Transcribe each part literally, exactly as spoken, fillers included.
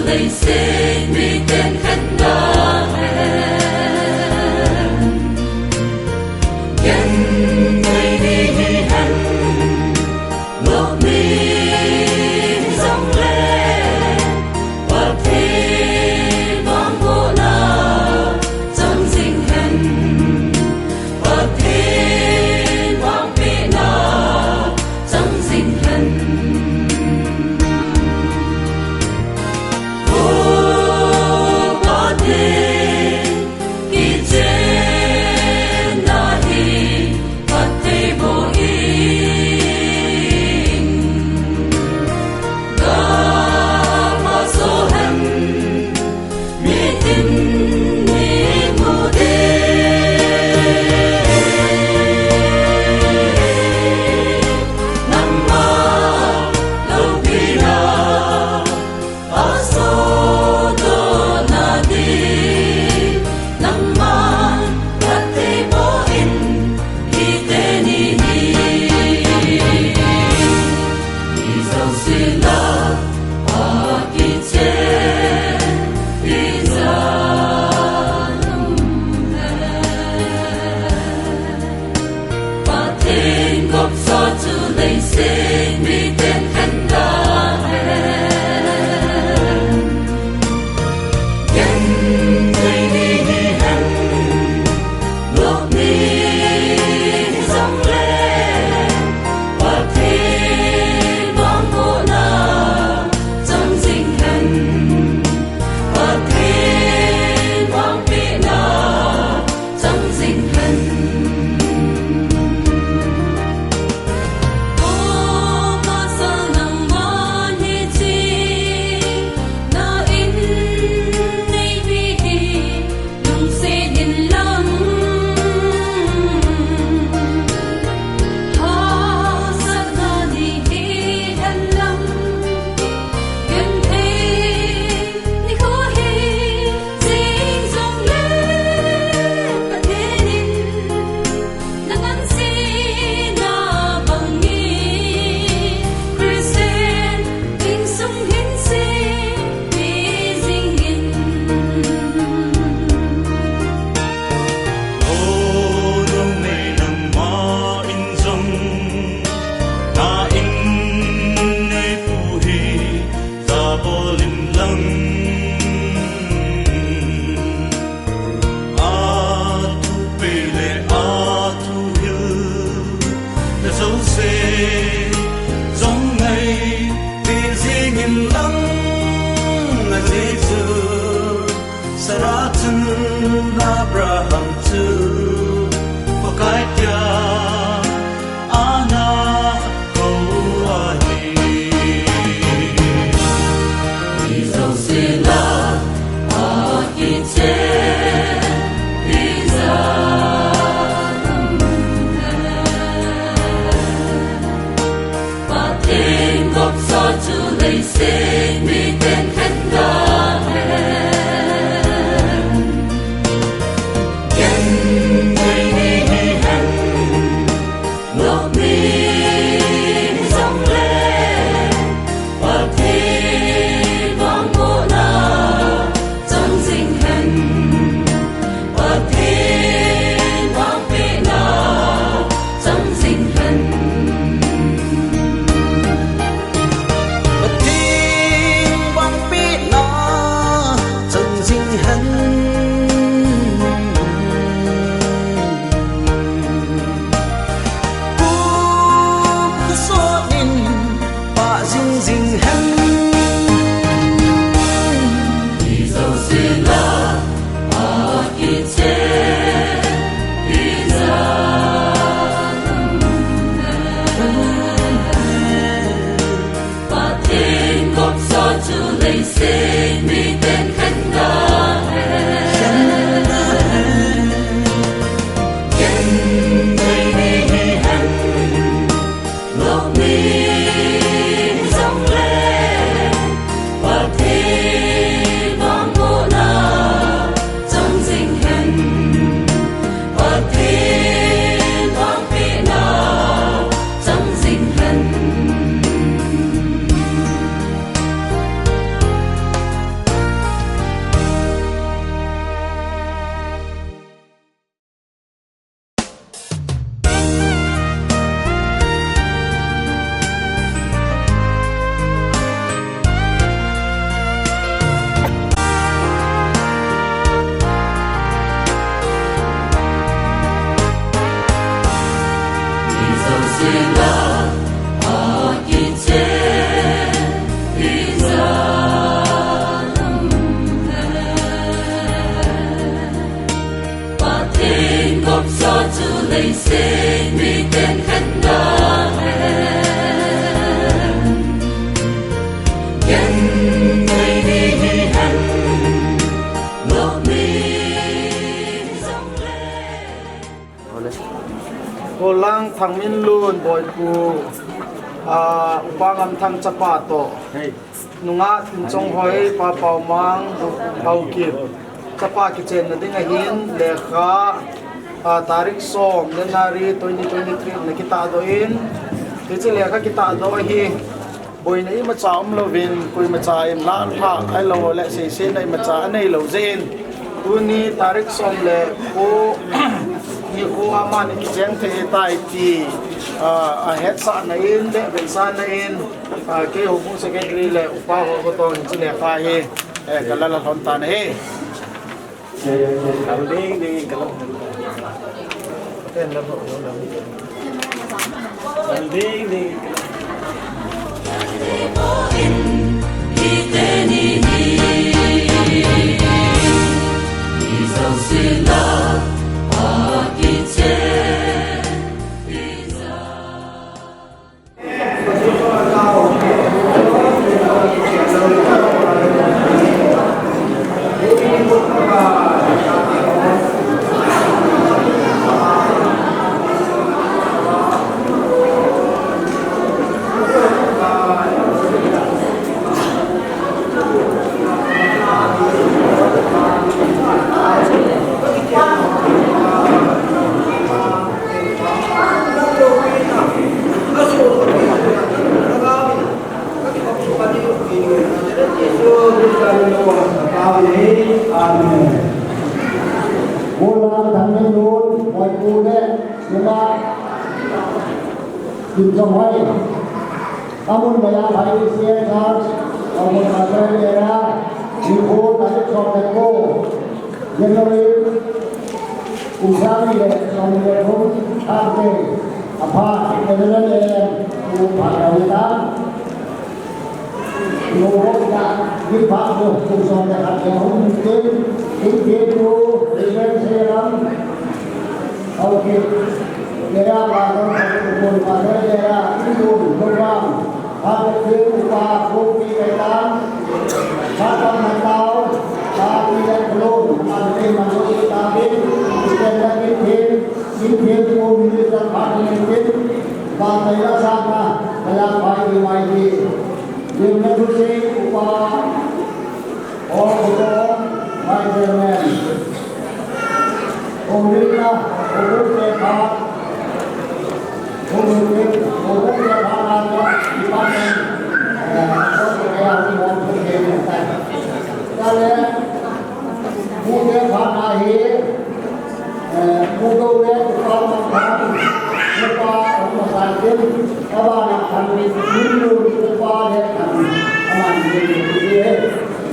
Leiset miten khen ding hen. Gen nei ni hi hen. Lop ni jong le. Pathen vangbohna chang jing hen. Pathen vangpehna chang jing hen. O Pathen, kichenna hi phattheiboh in, gapha soh hen. Mitin ni mu ding, nangma loupina asohdoh nading, nangma phattheiboh in, hiteni hi. Ijouse lah a kichen ijat um hen. Pathen gopso chu leiset miten khen ding hen. Gen nei ni hi hen. Lop ni jong le. Pathen vangbohna chang jing hen. Pathen vangpehna chang jing hen. O Pasal, nangman hiche na in neipe hi lungset in lang, hahsatna nei hi hen lang, genthei nikho hi jing jongle, Pathen in na ngansena bang in, Christian insung hin seipi jing in. O numei, nangma in jong na in neipu hi tabol in lang. Athupeh le athuhilna jouse jong neipe jing in lang, ajeh chu Sarah chun Abraham chu Pakai tia ana kou ahi. Ijouse lah a kichen ijat um hen. Pathen gopso chu leiset miten khen ding hen. Gen nei ni hi hen. Lop ni jong le. Pathen vangbohna chang jing hen. Pathen vangpehna chang jing hen. Pathen vangpehna chang jing hen. Kum kasot in pha jing jing hen. Ijouse lah a kichen ijat um hen. Pathen gopso chu leiset miten khen ding hen. Khen ding hen. Khen ding hen. Khen ding hen. Lop ni jong le. Pathen vangbohna chang jing hen. Pathen vangpehna chang jing hen. Golang Thangminlun Boipu, ah, Upa Ngamthang chapa toh. Nungah Tinchonghoi, Pa Paomang, Haokip. Chapa kichenna ding ahin, lekha, ah, tarik som, January twenty twenty-three na kitahdoh in, hiche lekha kitahdoh ahi, boina imacha umlouvin, koimacha in lah lhah, ahilou le seisetna imacha aneilou jeh in, tuni tarik som le ko, nikho amani kicheng thei tai ti, ah, ahetsahna in, le vetsahna in, ah, kei Houbung Secretary le Upa ho kotong in chule kha hi, eh, kalala lhon tan ahi. Kal ding ding, kal. Kal ding ding, kal. Amen. Golang Thangminlun Boipu le Nungah Tinchonghoi. Amun Maya Phai Christian Church, amun Pastor Era, nikho tarik som le ko, January, kum sang ni le som ni le thum, Thursday, apha, Reverend A M, kum pha kau ni ta. Lobok na, ni pha ko, kum som le khat le hung tin, tin tin ko, Reverend Seram, okay. Kaya pa ko, kum pa ko, kaya, tin ko, lobang. Hallelujah, upa, kopi, kaitan. Hatan matao, tapi dan belum, nanti masuk tapi, kita lagi tim, tim, tim, kopi, kita pakai tim, batai rasa, kaya pai, pai, tim, tim, upa, All the Vice Chairman. Umrina, Umrina, Umrina, Umrina, Department. Eh, okay, I want to say that. Kale, Umrina, Eh, Mudou le Upa Mangthang, Upa Mangthang tin, abana khan Minlun Upa le khan, amani tin,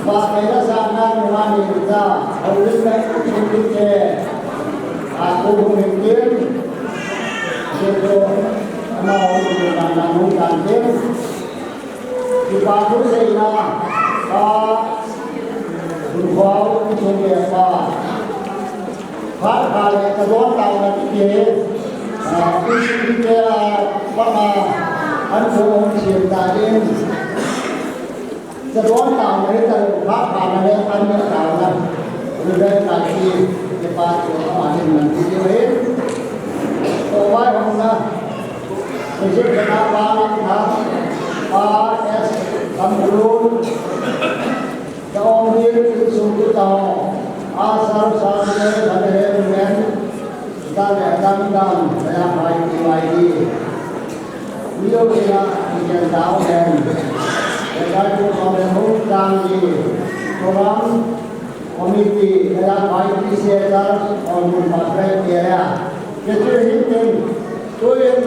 ba kai la sa na mani ta, Houlim le Tintin te, a ko hung tin, se to, ama hung na na hung kan tin. Kipa thu seina, a, Lungkhau, Kichung le pa. Phat pha le ka don tau na ti ke, a, ti ke a, pa ma, an ko hung siem ta in. Ka don tau na le ta phat pha na le an me tau na. Ri ve ka ti, kipa thu a ma hin na ti ke. Ko wai hung na. Ijip kena pa na, pa S Kamulun, ka ong din, sung tu tao, a sar sar ne, ka ne he men, ka ne dam dam, ka ya pai ti mai di. Ni yo kena, ni ken tao men, ka kai tu kau ne hung tang di, program, Committee, kaya pai ti se ta, on mun pa pre area. Kiti hin tin, tu in,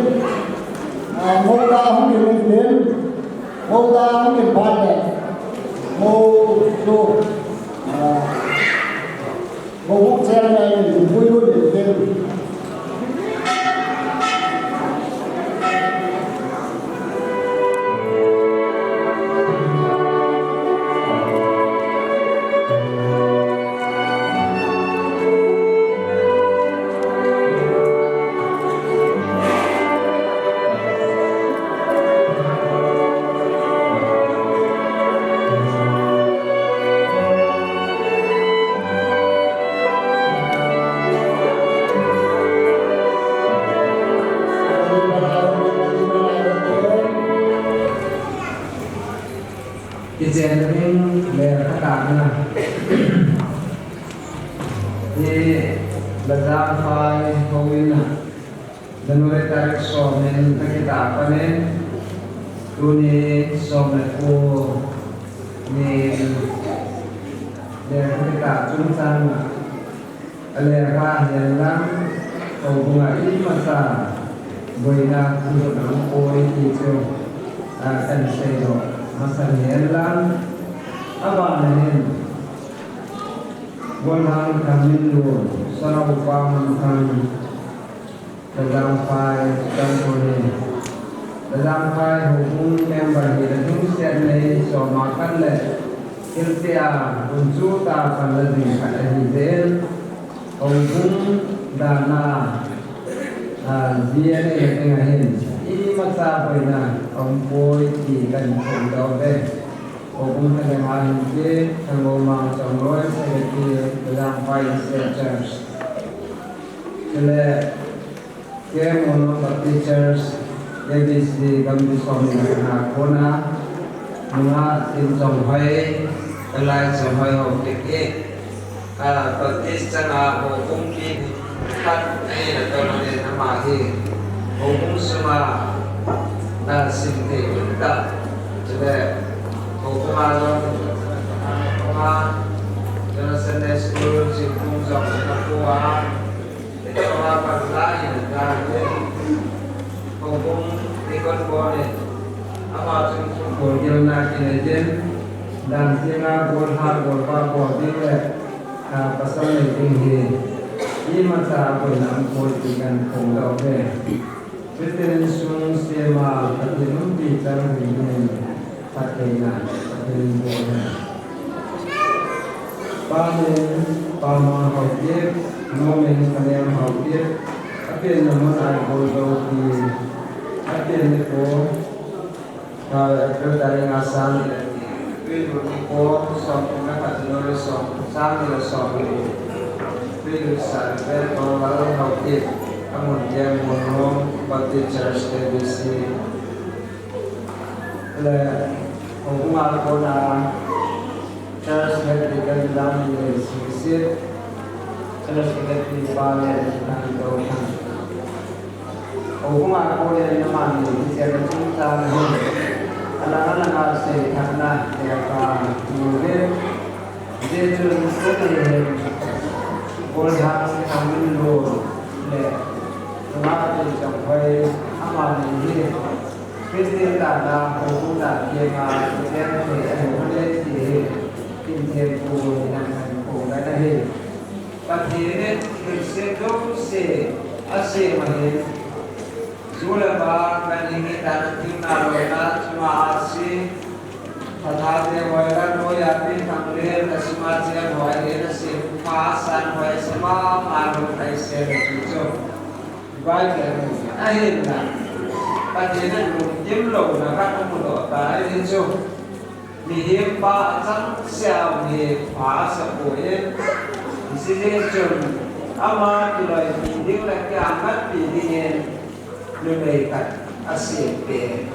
ah, mo ta hung kin tin, mo ta hung kin pa le, mo tu, ah, mo bu chairman, bu yu tin. Chen ring le khatana. Hi Lajangphai houin a January tarik som in akitah panin, tuni som le ko ni le akitah chungchang a alekha hihen lang, houbung a imacha boina thulut aumpoi ti chu, a, kahin seidoh masang hihen lang, abana hin Golhang Thangminlun, Sanaupa Manthang, Lajangphai, Churachandpur hi Lajangphai houbung member hina lungset nei soma khat le thilse a hun chuta panla jing khat ahi jeh in, houbung dana, a, ji anei ding ahin, imacha boina aumpoi ti kahin phongdoh uve. Houbung thadang a hin Pi Thanglomang Chongloi, Secretary, Lajangphai Church. Chule K. Molnom Baptist Church, A B C, gamgi som le khat a kona, nungah Tinchonghoi, Kalai Chonghoi Haokip hi, a, Baptist changa houbung kit khat ahina toh le ama hi houbung sunga, a, simthei umtah. Chule houbung a jong, houbung a jong Sunday school, chingkung jong, houbung a Tua pa lai na ka le. Houbung deacon bou le. Ama chun chu bol gel na kinei jin. Dan sing a bol ha bol pa bol ding le. A, pasal nei ding hi. Imacha boina aumpoi ti kahin phongdoh uve. Christian insung sema Pathen umpi chan ding hi. Pathen a, Pathen in bol hen. Pa min Pama Haokip, nu min Kaniam Haokip, apenna mun a ibol doh pi, apen nikho, a, April tarik nga, sang ni le ni, April nikho, som ni le khat, January som, sang ni le som ni, April sa, April ko, Lal Haokip, amun Kem Molnom Baptist Church, A B C. Le, houbung a kona Church Secretary Dam le Singsit, Church Secretary pa le Nang Dothang. Houbung a kona le namani, kichen chungchang hin, alang alang a seithahna, le pa, mu le, Jesu Kristo hin, Golhang Thangminlun le, Nungah Tinchonghoi, amani hi, Christian dan a, houbung dan kianga, kichen thei ahi, hale ti hi, tin thei pu, nan kan pu, nan ahi. Pathen in, Christian jouse, asem ahi, Ju le vang, ganhing hitan, thingna loina chunga ahsi, thathate hoi, lannoi a pin thang le, na sima chen hoi, he na sim, pha san hoi, sima ma lung kai se na chu chu. Vai ke mu, ahin na. Pathen in lungkim louna khat amu doh tai ahi chu. Mihem pa achangseh a um hi pha asa poi. Hiche jeh chun ama kiloipi ding le kiamatpi dingin numei khat asem pen.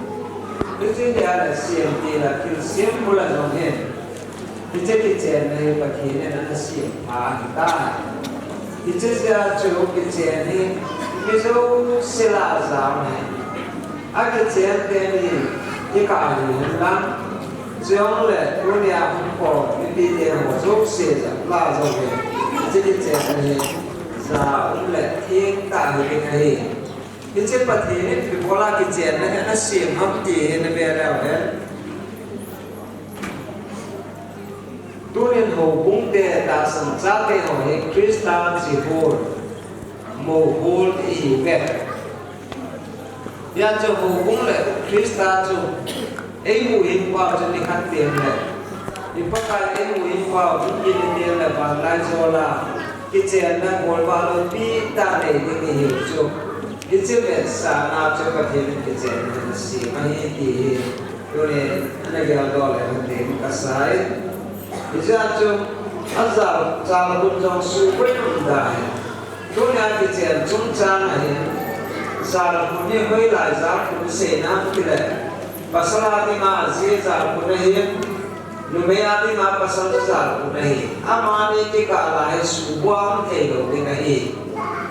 Hiche jeh a le semtil a thilsem bul a jong hin hiche kichenna hi Pathen in ana sem pha ahitai. Hiche jeh a chu kichen hi mi jouse lah a jao ahi. Akichen teni, kikah ahi henlang. Chujongle, tunia hung khom mipite ho jouse jong lah a jong hi, hiche kichen ahi, ja um le theng tah hiding ahi. Hiche Pathen in ipi bola kichenna hi ana sem ham ti hi na ve leu hen. Tunin houbung te, tahsan chate ho hi Christa chihol, mohol ti ihiuve. Hijeh chun houbung le Christa chu eihuhhing pau chu nikhat teng le, i Pakai eihuhhing pau chu nikhat teng le vanlaijol a kichenna golvah loupi tah nei ding ihiu chu. Hiche vetsahna chu Pathen in kichenna asem ahi ti hi tunin ana geldoh le hen tin kasai. Hijeh chun ajal, jalkhun jong suhboi um da hi. Tunia kichen chungchang ahin, jalkhun hi hoilai jalkhun seina ham tile, pasal a dinga ajeh jalkhun ahin, Numei a dinga pasal chu jalkhun ahi. Amani kikah a hi subua um thei lou ding ahi.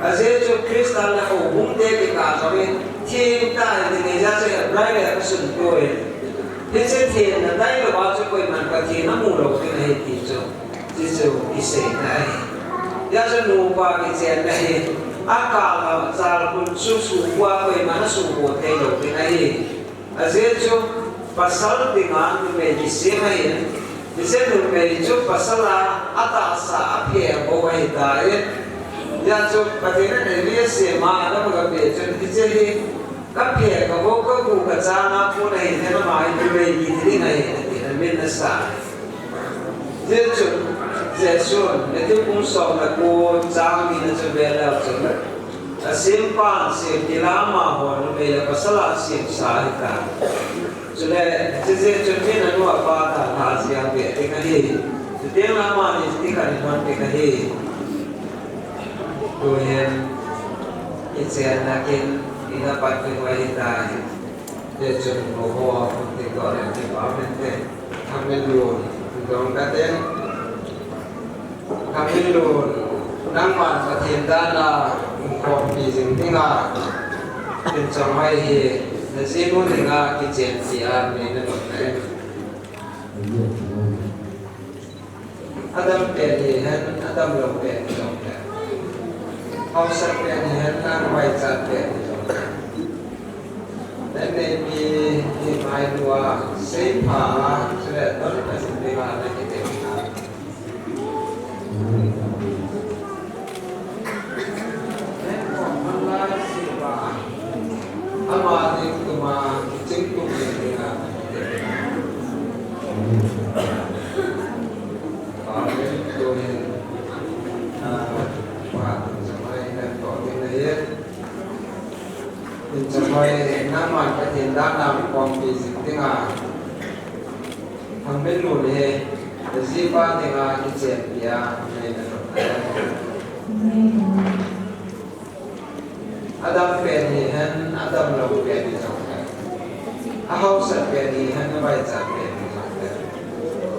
Ajeh chu Christian le houbung te kikah jong hi theng tah ahi ding ahi, ajeh chu Hebrai lekhasun tuin, hiche thenna tailou a chu koiman Pathen amu lou ding ahi ti chu, ti chu kiseina ahi. Hijeh chun nupa kichenna hi, akah a jalkhun chu subua koiman asubo thei lou ding ahi. Ajeh chu pasal dinga numei kisem ahin, hiche numei chu pasal a atahsa aphe abou ahitai. Hijeh chun Pathen in Eve asem a Adam agapeh chun hiche hi kaphe kabou kagu kachang a kon ahi, hiche ama hi numei kiti ding ahi, ati amin asa. Hijeh chun Jesun Matthew bung som le ko chang ni na chu ve leu chun, asempan sem ding a amaho numei le pasal a semsa ahitai. Chule, hijeh chun min anu apa dalha jia ve ding ahi. Chuteng le amani chu ti khat in hon ding ahi. Tuhin, ichenna kin, ina pat ding ahitai. Hijeh chun, moho, ti to le, ti pa mente. Thangminlun, dong kate. Thangminlun, nangman Pathen dan a hung khompi jing dinga, Tinchonghoi hi najinu dinga kichenpi a neina nop na em? Adam pen hihen, adam lou pen hijongle, haosa pen hihen, nang vaichat pen hijongle, nang neipi hi ngailua, seipha a, chule donpha jing dinga nakitepna. Ama ding tuma kiching tum ding dinga. Amen. Tuhin, ah, pa, samai na to ding na ye. Tinchonghoi, nangman Pathen dan a hung khompi jing dinga, Thangminlun hi najipa dinga kichenpi a neina nop na em? Adam pen hihen, adam lou pen hijongle, ahaosa pen hihen, avaichat pen hijongle,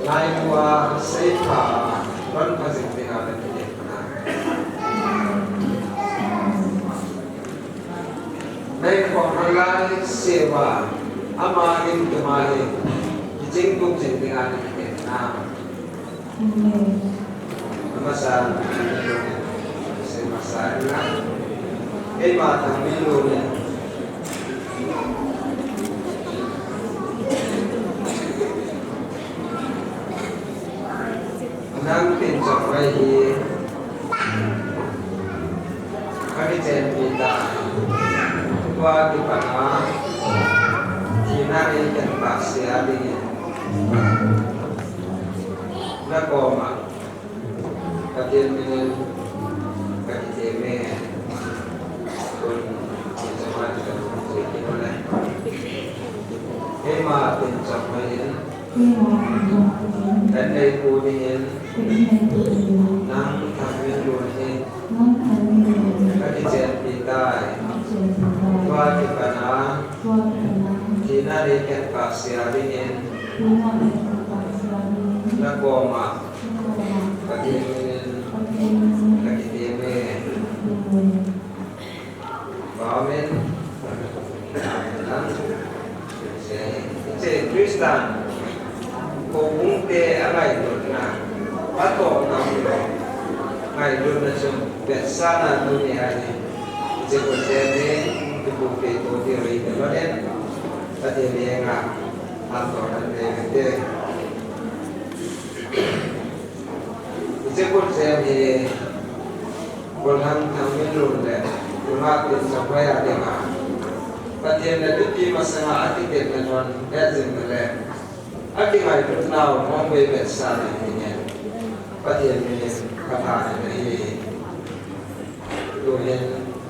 ngailua, seipha a, donpha jing dinga nakitepna. Neikhom nalai seuva, ama ding tuma hi kiching tum jing dinga nakitepna. Amen. Amasa, se masa na. Keima Thangminlun in, nang Tinchonghoi hi kakichenpi tai. Tua kipat a thina neikhen pahse a dingin nakoma Pathen minin kakiteme. Tun, Tinchonghoi, Tinchonghoi, Tinchonghoi. Keima Tinchonghoi in, kanei pu dingin, nang Thangminlun hi kakichenpi tai. Tua kipat a thina neikhen pahse a dingin nakoma Pathen minin kakiteme. Amen. Hiche Christian houbung te angailutna, atohna, ngailutna chu vetsahna tunia hi, hiche khutjem hi kipuipi to diu ahi, Pathen henga hatona nei uvin te. Hiche khutjem hi Golhang Thangminlun le Nungah Tinchonghoi a dinga Pathen le mipi masanga akitepna lhon hetjingna le akingailutna u mongvei vetsahna dingin Pathen minin kathanin ahi. Tuhin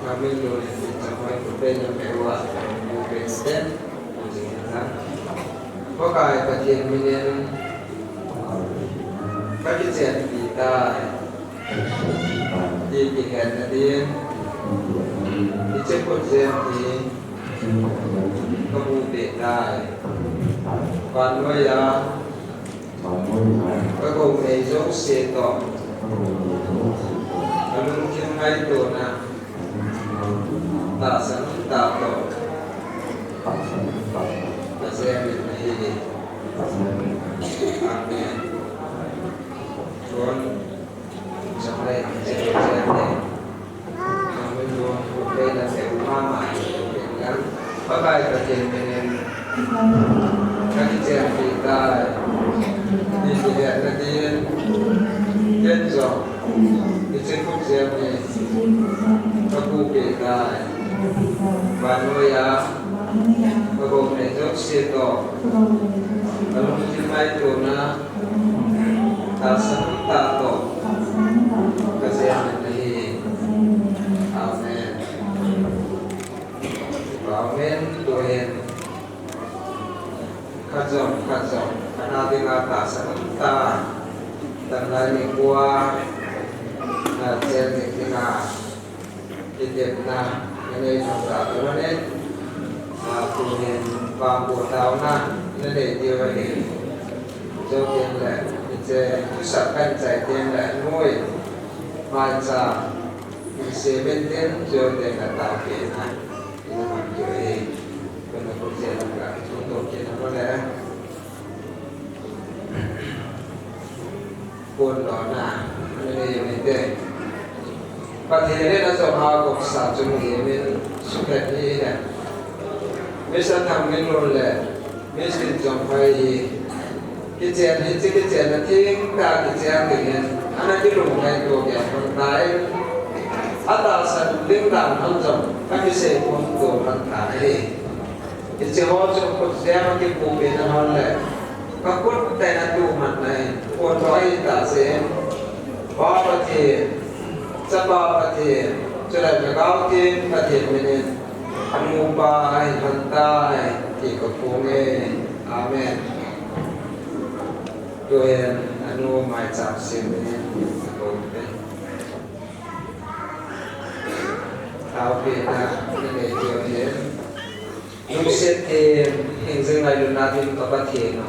Thangminlun in Tinchonghoi khutbei lam peh uva, khutbei lam peh uva, Pakai Pathen minin kakichenpi tai ti kihetna din, hiche khutjem hi kabuhpeh tai. Vannoi a Jouse toh, alungthim ngaitona, tahsan umtah toh, kajem in ahi. Amen. Chun, Pakai, Pakai Pathen minin kakichenpi tai. Ikihetna din, ken jong hiche khutjem hi kabuhpeh tai. Vannoiya kagou nei jouse toh, kalungthim ngaitona, tahsan umtah toh, kajem in ahi. Amen. Amen. Tuhin, khat jong, khat jong, khat na dinga tahsan umtah, damlai nikhoa, na chen ding dinga, kitepna, nanei jong tah uvin, na tuhin, vangboh taona, nanei diu ahi. Jou tengle, hiche, thusap kahin chai tengle, noi, maicham, seven ten, jou tengle, taopehna, ina mang diu ahi. Kona khutjem la, kitung to kit na le. Pon lona, mene mete. Pathen in ajong a gopsa chung hi min sukhen hi hen. Mister Thangminlun le Miss Tinchonghoi hi kichen hiche kichenna thengtah kichen ding hin ana kilungngaito gei lhon tan, atahsan ding dan lhon jong akisei khom to lhon tan ahi. Hiche ho chu khutjem a kipuipina lhon le, kakhut tah in atuh man ahi, pon lou ahitah jeh in, Pa Pathen, Chapa Pathen, chule Lhagao Theng Pathen minin, anupa ahin lhon tai, ti kaphong e. Amen. Tuhin, anu maicham sem in, akou te. Taopehna, nanei diu ahi. Lungset them, hingjing ngailutna dim ka Pathen o.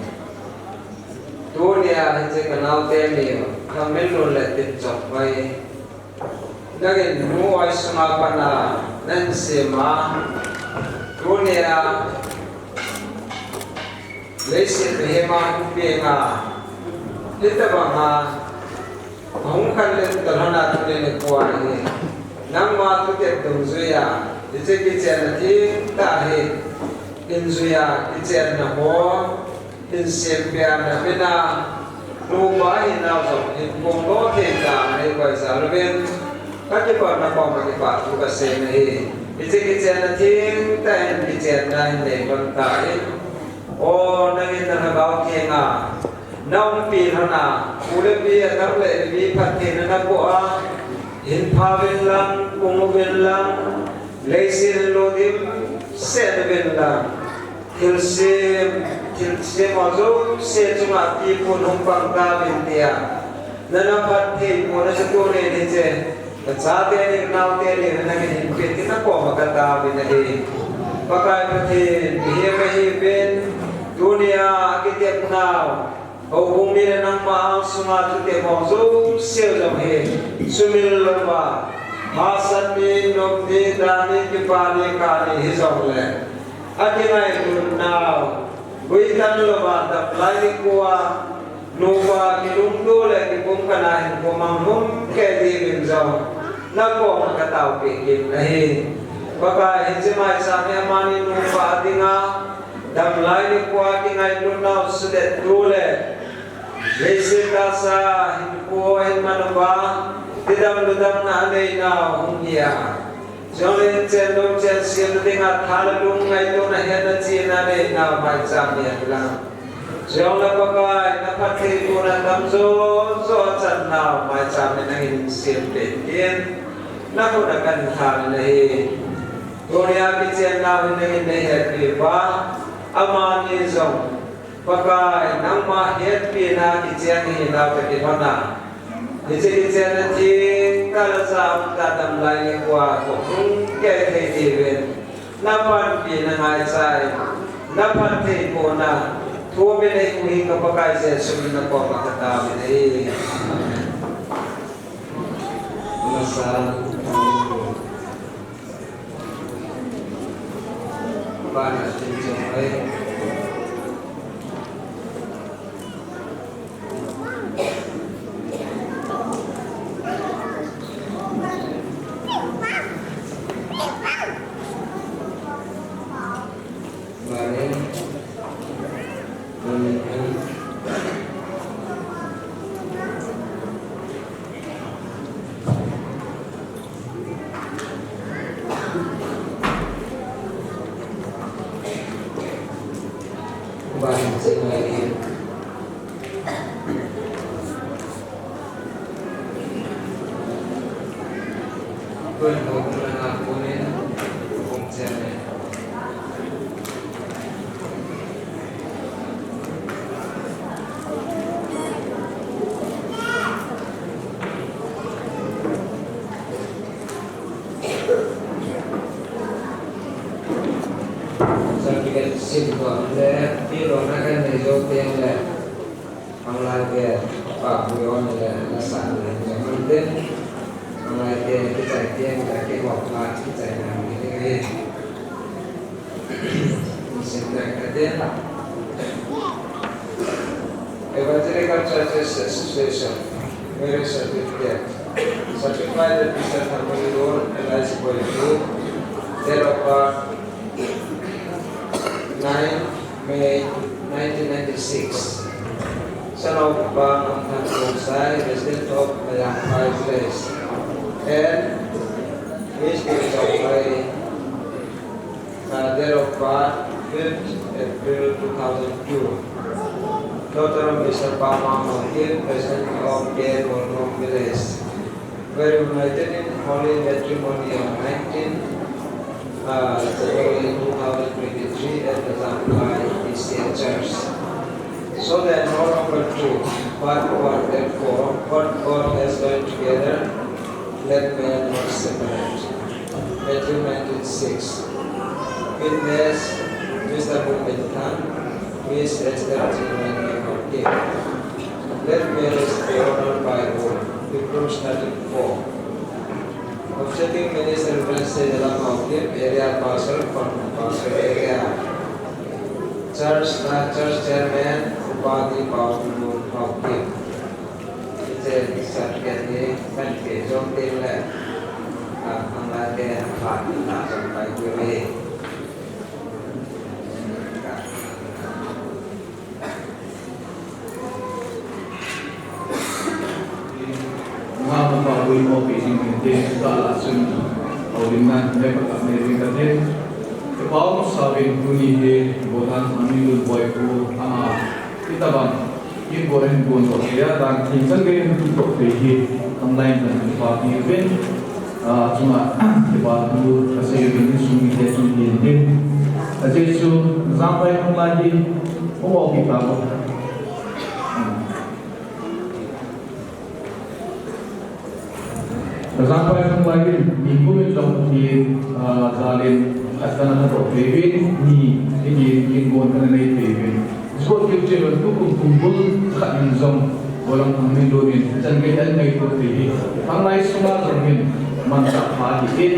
Tunia hiche ka nao teni, Thangminlun le Tinchonghoi, nangin nu oi sunga pat a nahin sem a, tunia leiset mihem a hung peng a, hitobang a, ahung khanlet talhon a tuni nikhoa hi, nangma thutep dungjuia, hiche kichenna thengtah hi, hin juia, kichenna ho, hin sempeh a, na min a, nupa hinau jong, hin pung lou thei tah a, nei koi jal uvin, kakipah na koma kipathu kasei ahi. Hiche kichenna thengtah hin, kichenna hin nei lhon tan, O, nangin na Lhagao Theng a, na umpi lhon a, u le pi, adang le ipi phattheina naboh a, hin pha uvin lang, pung uvin lang, leiset hin lo dimset uvin lang, thilsem, thilsem ho jouse chunga tipun hung pang tauvin tia, na, na phattheibohna chu tunin hiche, ka chate ding, naote ding, nangin hin peh tin na koma kataovin ahi. Pakai Pathen, mihem ahiuvin, tunia akitepnau, houbung mi le nangma angsunga thutep ho jouse jong hi sumil louva, hahsat ni, nop ni, da ni, kipa ni, kah ni hijongle, akingailutnau guitan louva, damlai nikhoa nupa kilungto le kipumkhat a hinkho manglhum kei diuvin jong na koma kataopeh kit ahi. Pakai, hiche maicham hi amani nupa dinga, damlai nikhoa kingailutnau suhlet to le, leiset tahsa hinkho ahin man uva, tidam ludamna aneinau hung hi a, Chule chen dong chen sem dinga tha le lung ngaitona hetna chihna aneinau maicham hi hen lang. Chule Pakai, na phattheibohna tamjo jo achannau maicham hi nangin sempeh in tin, na khut a kahin lhan ahi. Tunia kichennau hi nangin nei hetpi uva, amani jong Pakai, nangma hetpina kichen hinau toh kilhona, hiche kichenna thengtah laija umtah damlai nikhoa toh hung kei thei diuvin, na panpina ngaicha in, na phattheibohna Thu min ei pu hi ka Pakai Jesu min a koma ka taovin ahi. Amen. Masa. Bana tin chong ai. Certificate sim kon le, tilona kanei jou teng le, online te, pa, hui on le, nasan le, online te, kichai teng le, kihop le, kichai na, ni te. Evangelical Churches Association, marriage certificate, certified that Mister Thanmali Lord and Alice Boyku, date of birth, nine May nineteen ninety-six. Son of Pa Ngamthanbonsai, President of Mayangphai Village, and Miss Pu Chongmai, uh, date of birth, fifth April two thousand two. Daughter of Mister Pamang Haokip, President of K Molnom Village. Were united in holy matrimony on nineteen, uh, January two thousand twenty-three at the Lamphai P C A Church. So they are no longer two, but one. Therefore, what God has joined together, let man not separate. Matthew nineteen six. Witness, Mister Pu Minthang, Miss Esther Chinmayar Haokip. Let marriage be honored by all. Hebrews thirteen four. Officiating Minister Reverend Seidalam Haokip, Area Pastor, Khonmung Pastor Area. Church, uh, Church Chairman, Upadi Paokulun Haokip. Hiche certificate hi kahin pe jou teng le, ah, khanglai te aphat in achom pai diu ahi. Nga mapa ui mo pe jing te ka la sun. Au lim nan le pa ka me ring ka te. Te pau sa ven tuni hi bo nan ani lun boi ku ama. Ita bang. Kin go en go no ya dan tin chan ge en tu to pe hi online dan pa ki ven. A chunga ke ba tu ka se yo ni sung ni te tu ni din. A Jesu za pai hong la hi o o ki ta ko. Ka za pai hong la hi ni ku mi jong ki, a, za len a sa na to pe ven ni ni ni kin go na nei pe ven. Sot keu che lon tu kum kum bul khat in jong, bolang thang min lon in, chan kei an ngai to te hi. Khanglai sunga jong hin, man ta pha hi in.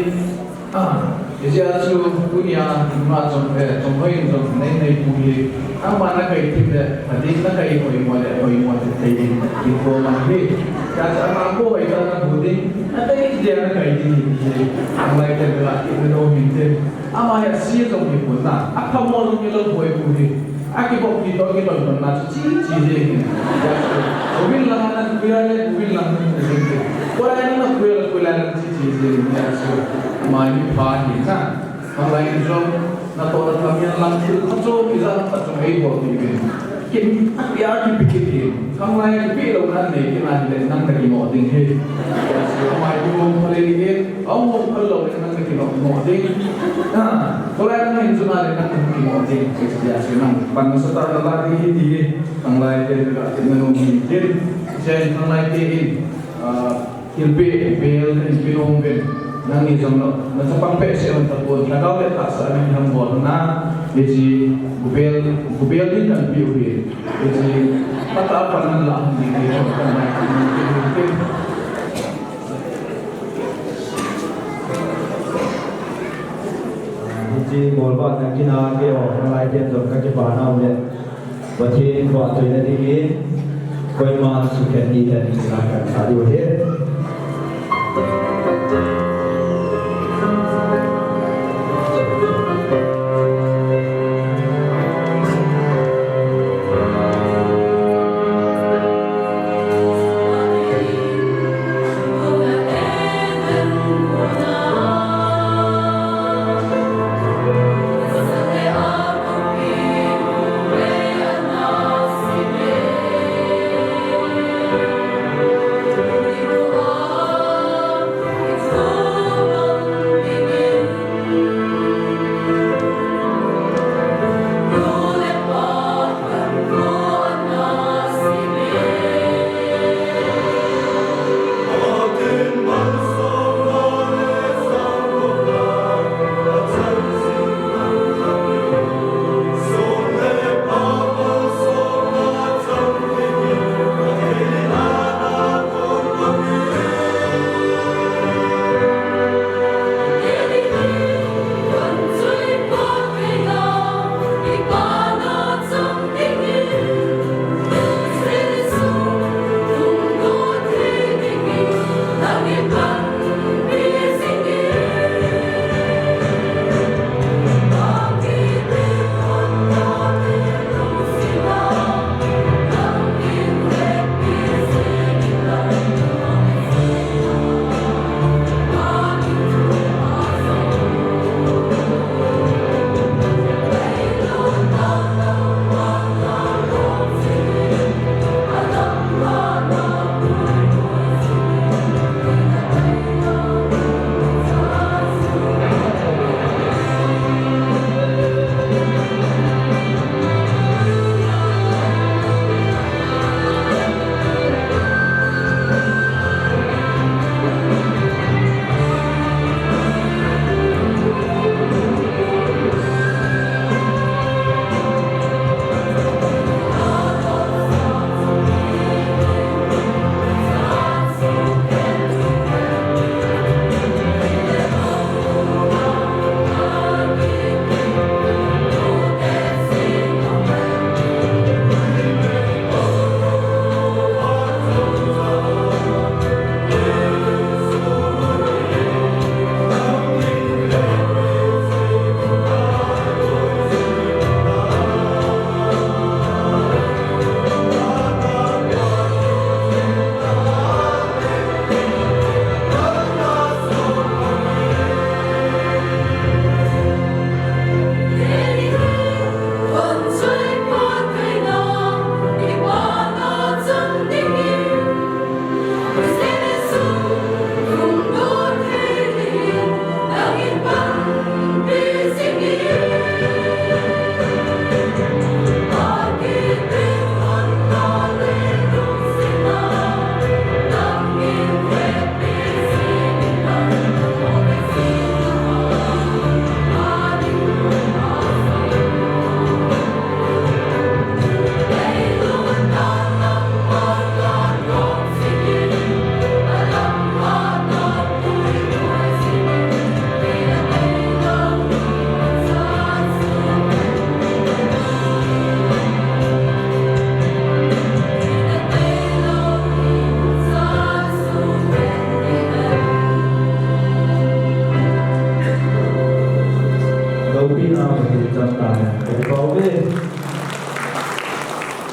Ah, ijeh a chu, tunia, ma jong, eh, jong hoi in jong, nei nei pu hi. Ama na kai thim le, a ding na kai hoi mo le, hoi mo le, thei ding, ding ko ma hi. Ka cha ma ko hoi ta na bu ding, na kai dia na kai ding hi. Khanglai te la, ki na do min te. Ama ya si jong hi pu na, a pha mo jong hi lo hoi pu hi. A kibok kito kiton ton na chu chi chi jeng in. Uvin lang na kuya le, uvin lang na kuya le. Kuya le na kuya le, kuya le chi chi jeng in. Mai ni pha ni na. Khanglai jong na to na tham yan lang thil pha chu ki jang pha chu ei bol ni vin. Kin a ya ki pi ki ti. Khanglai ki pi lo na ne ki na le nang ka ki mo ding he. Mai ni bol pha le ni. Au mo pha lo le nang ka ki mo mo ding. Ah. Kolai nang in juna le nang ki mo ding, ya se nang pan na sa ta na la di di, khanglai te ka te na no mi din, jen khanglai te in, ah, kil pe, pe in pe no ben, nang ni jong no, na sa pang pe se on ta pon, na ka le ta sa ni ham bon na, Hiche, gubel, gubel din kan pe u hi. Hiche, patah a pan nan la, ni, ni, ni, ni, ni, ni. Hiche, bolvah na kin a, keiho, nalai ten jong kakipah nau le. Pathen vahchoina dingin, koiman sukhen ni hen, ina kan sa diu ahi.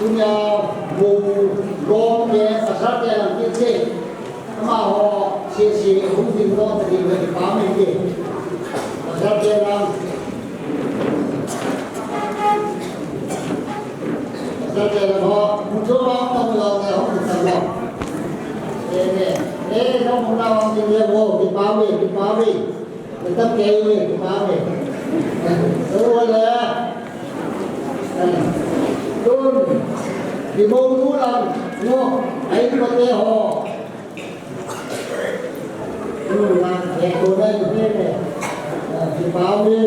Tunia, mu, lom ke, pasal ke lang kit se. Amaho, sese, hung ding lom, ding le, pa me ke. Pasal ke lang. Pasal ke lang ho, mu jo ma, pa mu lang ke, hung ding lom. Eh, eh, eh, no mu na, hung ding le, wo, kipa me, kipa me. Tam kei ni, kipa me. Tun, kibol nu lang, no, ai ko te ho. Tun, ma, eh, ko na ni ne. Kipa me.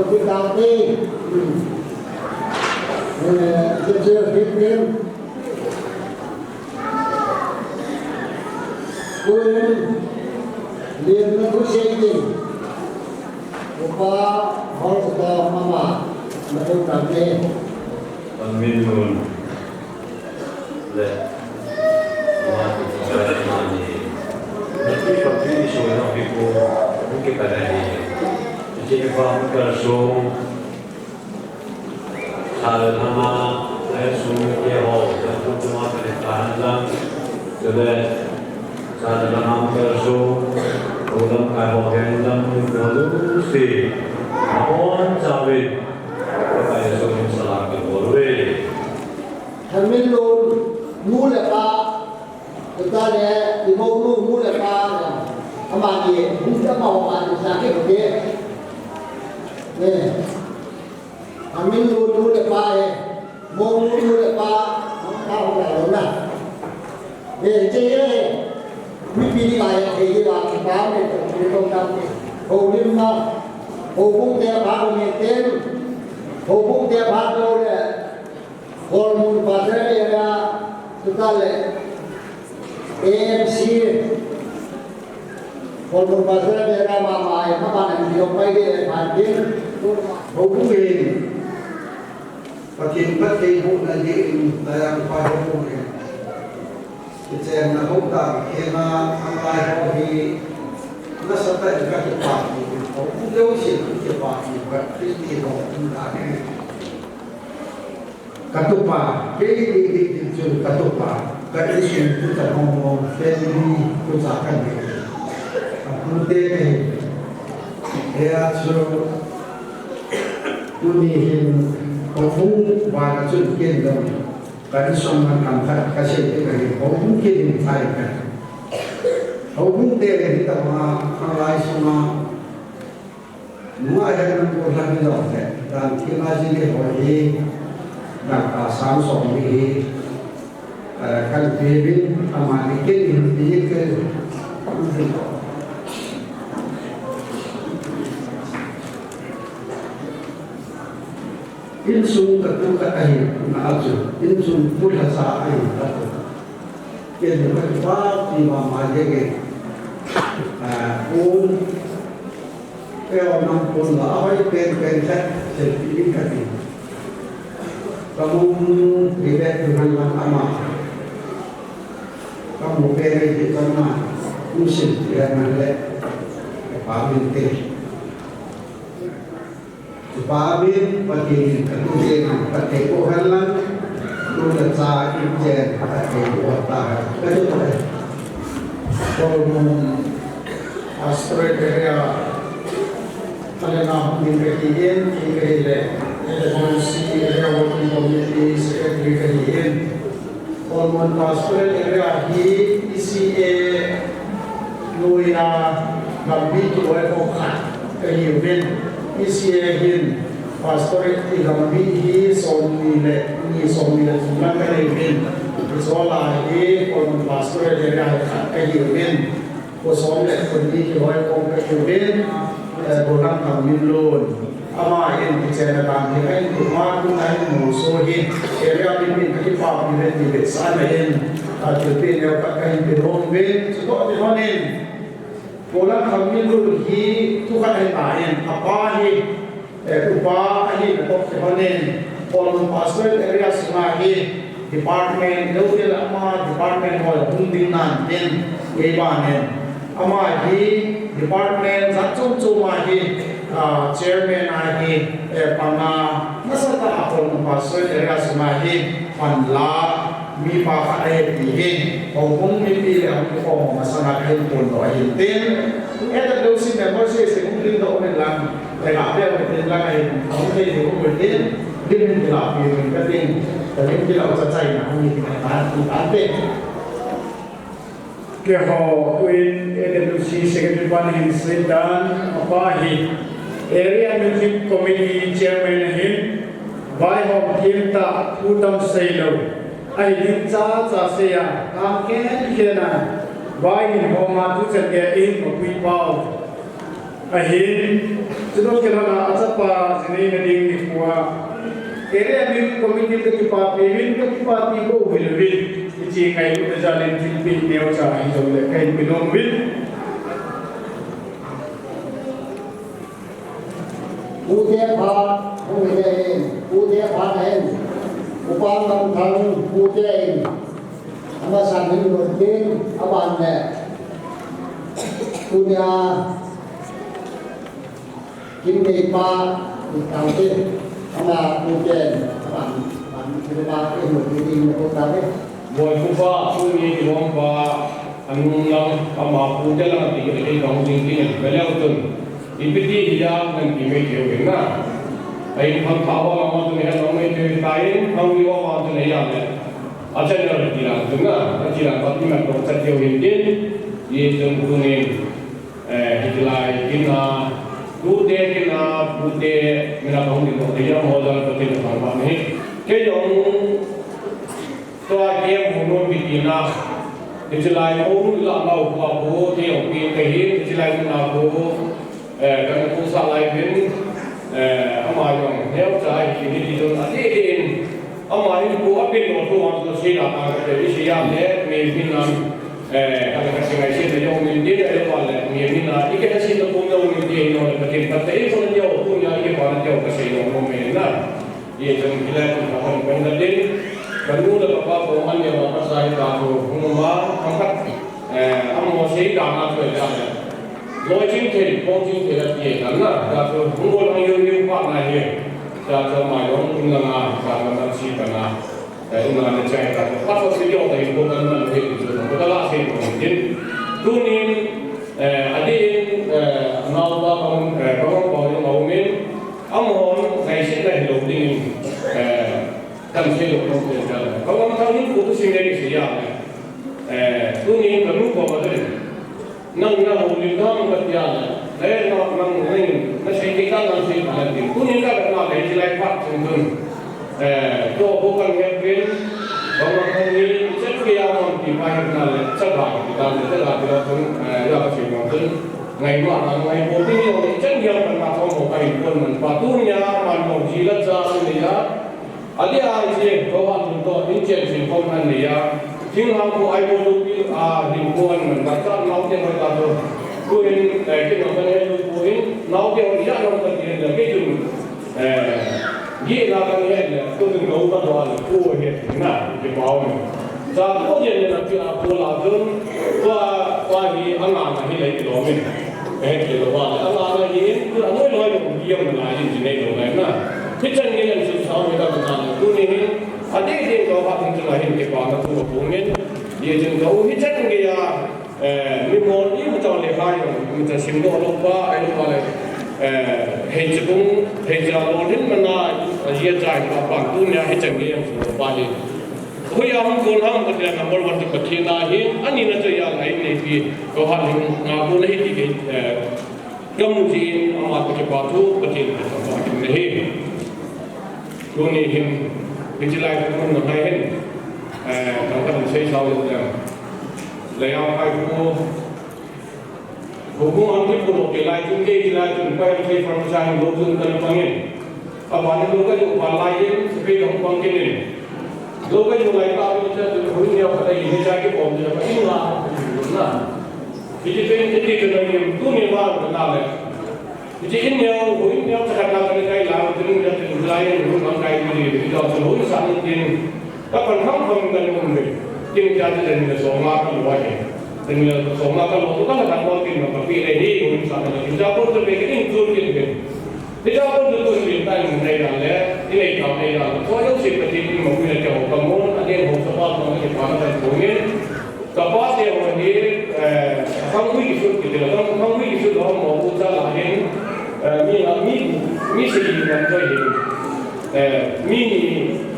Kutangte, eh, Jezreel Hitin, Kuin, Lian na Kuseitin, Upa, Hor Kuta Mama, Matu Tangte. Pangmin Lun. Le. Ama tu ko ba ma ni. Nati pa pi so na pi ko. Mu ke pa na ni. Ti ke pa mu ka so. Sa le na ma. Le su ke ho. Le tu tu ma ke ta na. Le. Sa le na ma mu ka so. Ko lam ka ho ke lam tu ko lu si. Amon sa wi. Ko ka so ni sa la ke ko wi. Thamin Lun nu le pa, tuta le, i monu nu le pa, amani, hung ta ma amani sa ke ke. Ne. Thamin Lun nu le pa e, monu nu le pa, ta ho la lo na. E, che ye, mi pi ni ma ye, e ye wa ki pa me, ko ni ko ta ke. Ho lim ma, ho bung te pa ko me ten, ho bung te pa ko le, Kolmun Pastor area, tuta le A M C. Kolmun Pastor area mama e, mama nang di pai de phan din. Ho bu in. Pakin pat ke bu na di in, tayang pa ho bu in. Kichenna ho ta, kema, anglai ho hi, nasatah in kakipah ni, ho bu leu sin kakipah ni, ka Christian ho bu na ni. Katupa, kei dik dik dik chu katupa, ka insung tucha mong mong, family tucha kani. Apute kahi. Hia chu, tuni hin, houbung vana chun ken dam. Ka insung man kam khat kasei te kahi, houbung ken in chai kahi. Houbung te hitama, khanglai sunga, Nunga hian nangho hla hi lawm le, dan thilna zing hi hawi hi, dangka sang sawm ni hi, eh, kan pe vin, amani ken in ti ke, insung katu khat ahi, na chu, insung pu hla sa ahi, katu. Ken ka pa ti mama jenge. Ah, um, keo nam pun la, ahoi pen pen khat, selfie in kati. Kamu, ribe tu han lang ama. Kamu pen ribe tu ama. Musim, ribe man le. Kapamin te. Pamin, Pathen in katu jeng ham, Pathen ko han lang, tu le cha in chen, Pathen ko ta ha, katu ta. Kolmun Pastorate Area, ale na hung min kahi in, in kahi le, L W C Area Working Committee Secretary kahi in. Kolmun Pastorate Area hi E C A nuina gambi kiloikhom khat kahiuvin. E C A hin Pastorate ti gambi hi somni le ni, somni le thum lang kaneiuvin. Hiche lai hi Kolmun Pastorate Area hi khat kahiuvin. Ko som le ko ni kiloikhom kahiuvin, eh, Gollhang Thangminlun. Ama in kichenna dan hi ahin tup a, tun ahin molso hi, area min min kakipah uve ti vetsahna in, ah, thilpeh neo khat kahin pe nom uvin, chutoh ti lhon in, Gollhang Thangminlun hi thu khat ahi tan, apa hi, eh, upa ahina toh kilhon in, Kolmun Pastorate Area sunga hi department, lou dil ama department ho hung ding nan tin, kei ban in. Ama hi department jat chom chom a hi, ah, chairman a hi, eh, panga nasatah a Kolmun Pastorate Area sunga hi panla mipa khat ahi ti hi, houbung mipi le hung kikhom masanga kahin phondoh ahin tin, L W C member sese hung dingdoh uvin lang. Tega pia utin lang ahi, ahung thei thei utin, lim hin kila pi utin kating, ka lim kila u cha chaina, ahung ni tina tan, tin tan te. Keiho uin A W C Secretary pan hin seitan, apa hi, Area Music Committee Chairman ahin, vaihom themtah, thu tam seilou, ahi ding cha cha seiya, a khen khen a, vai hin hom a thu chan gei in mapui pau. Ahin, chutah kilhona achapa jinei nading nikhoa, area building committee kakipapi uvin, kakipapi bou hilou vin, hiche ngailutna jalin thilpeh neocha hijongle kahin pe nom uvin. Pu Thepha, hung hile in, Pu Thepha in, Upa Ngamthang, Pu Thepha in, amasan hin lou tin, aban le, tunia, Kin Neipa, Pu Thangte, ama Pu Thepha, aban, aban, Pu Thepha, in lou tin, Pu Thepha. Boipupa, tuni kilompa, anung lang, ama Pu Thepha lang ati kit in kahung jing ding in, kaleo chun. Ipi ti hia, nang ti mai keu hin na. Ahin khangthah ho lang chun, he lang mai keu hin tai, khangri ho lang chun, he yang le. Acha ne ti lang chun na, achi lang pat ni man tong chat keu hin tin, ye chun tunin. Eh, hitilai, kin a, tute, kin a, pute, mina kahung ding toh, tejam ho jal, Pathen thangvah nahi. Kei jong, tua kem hung nom kiti na. Hitilai, mo nu la nau kua ko, kei jong pi kahi, hitilai nu na ko, eh, kan ko sa lai bin, eh, ama jong, neocha hi, hiti jong, ati, ati in, Ama hin ko apin lo thu ang ko sila ang ko te isi ya le mi hin ang, eh, ka ka singai sin le jong min din le lo le mi hin a ike ha sin ko lo min din lo le ka tin ka te ko le yo ko ya ike pa le yo ka se lo mo me na. Ye jong kila ko ka hon ko na din. Ka nu le ka pa ko an ya ma ka sa hi ka ko hung ma ang ka, eh, ang mo se ka na ko ya le. Loi jing thei, pong jing thei la ti e, kan na, ta chu, hung bol hung yu yu pa na hi, ta chu mai long kum la nga, ta ma ta si pa na, ta kum la na chai ta chu, pa so si yo ta yu ko kan na he ti chu, ko ta la se ko jin. Tunin, eh, adin, eh, nau pa kong, eh, kong pa yung au min, am hon, ngai se na hi lo ding, eh, kan se lo kong se ja. Kong am thang ni ko tu si ngai se ya, eh, tunin ka nu ko ma de. Nang, nang houlim dam ka tia le, le, nang, nang, nang, na sei kei ta, nang sei ta le, tunin ka, ka, ka, ka, hilai phat chung chun. Eh, to ko kan he pin, ba ma kan ni, chen ke ya mon ti pa he na le, cha ga ti ta le, cha ga ti la chun, eh, ya ka sei mon chun. Ngai ma na ngai po ti ni, chen ya kan ma ko mo ka in kon man pa tu nya, man mo ji la cha ni ya. Ali a je, ko han to, in chen sin ko nan ni ya. Thing hang ko ai ko lu pi a hin ko an man ba ta nau te hoi ta to. Ko in, eh, ke no kan he lu ko in, nau te hoi ya no kan ke da ke jun. Eh, ye na kan he le, ko jun no ka do an ko he na, ke ba o. Sa ko ye na pi a ko la jun, ko a, ko a hi anga na hi le ke lo min. Eh, ke lo ba le, anga na hi, ko a noi noi lo, ye na la yin ji nei lo na. Hichan nge yan chu sao mi ta ta na, tuni hin, adeh deh ko ha thung chunga hin kipana thu ko min, ye chun ko hichan nge ya, eh, mi mon i mu chang le hai, mi ta sim do lo pa, ai lo pa le, eh, hei chibung, hei cha lo hin mana, ye cha pa pa, tunia hichan nge yan chu pa hi. Hoiya hung kon ham ka tia number one chu Pathen ahi, ani na chu ya ngai nei pi, ko ha hin nga ko na hi ti ke, eh, Kamu jin ama ka kipa thu Pathen ka thangvah kit na hi. Tuni hin, hiche lai ka mun na hai hin, eh, ka kan sei sao lo jam. Lei a kai ko, ko ko ang ki ko lo ke lai chun ke, ke lai chun pa yang sei pang sa lo chun kan pangin. Abana lo ka jo ba lai yin, sepai ka hung pang kit in. Lo ka jo lai ta, mi cha tu hu ni ya pa ta yin, cha ki pom ni pa yin la, na. Hiti pen, hiti pen na yin, tu ni ba na le. Hiti in ya, hu in ya, cha ka na ka ni kai la, tu ni ya tu lai yin, hu bang kai ni, hiti ya tu hu sa ni tin. Ka pan ham ham ka ni um ni. Tin cha tu ni so ma ka lo wa ni. Tin ya so ma ka lo, tu ka na ka ko tin ma ka pi le ni, hu sa ni. Tin cha ko tu pe ni, tu ni pe. Hijeh a kon tu tun min tan nei dan le, i nei tau nei dan le. Ko jouse Pathen in mo min a te ho ka mon, a den ho sa pa ko na ke pa na kan ko min. Ka pa te ho hi, eh, khangui kisut kiti la, khang, khangui kisut ho mo u cha la hin, eh, mi la, mi, mi si di kan ko hin. Eh, mi ni,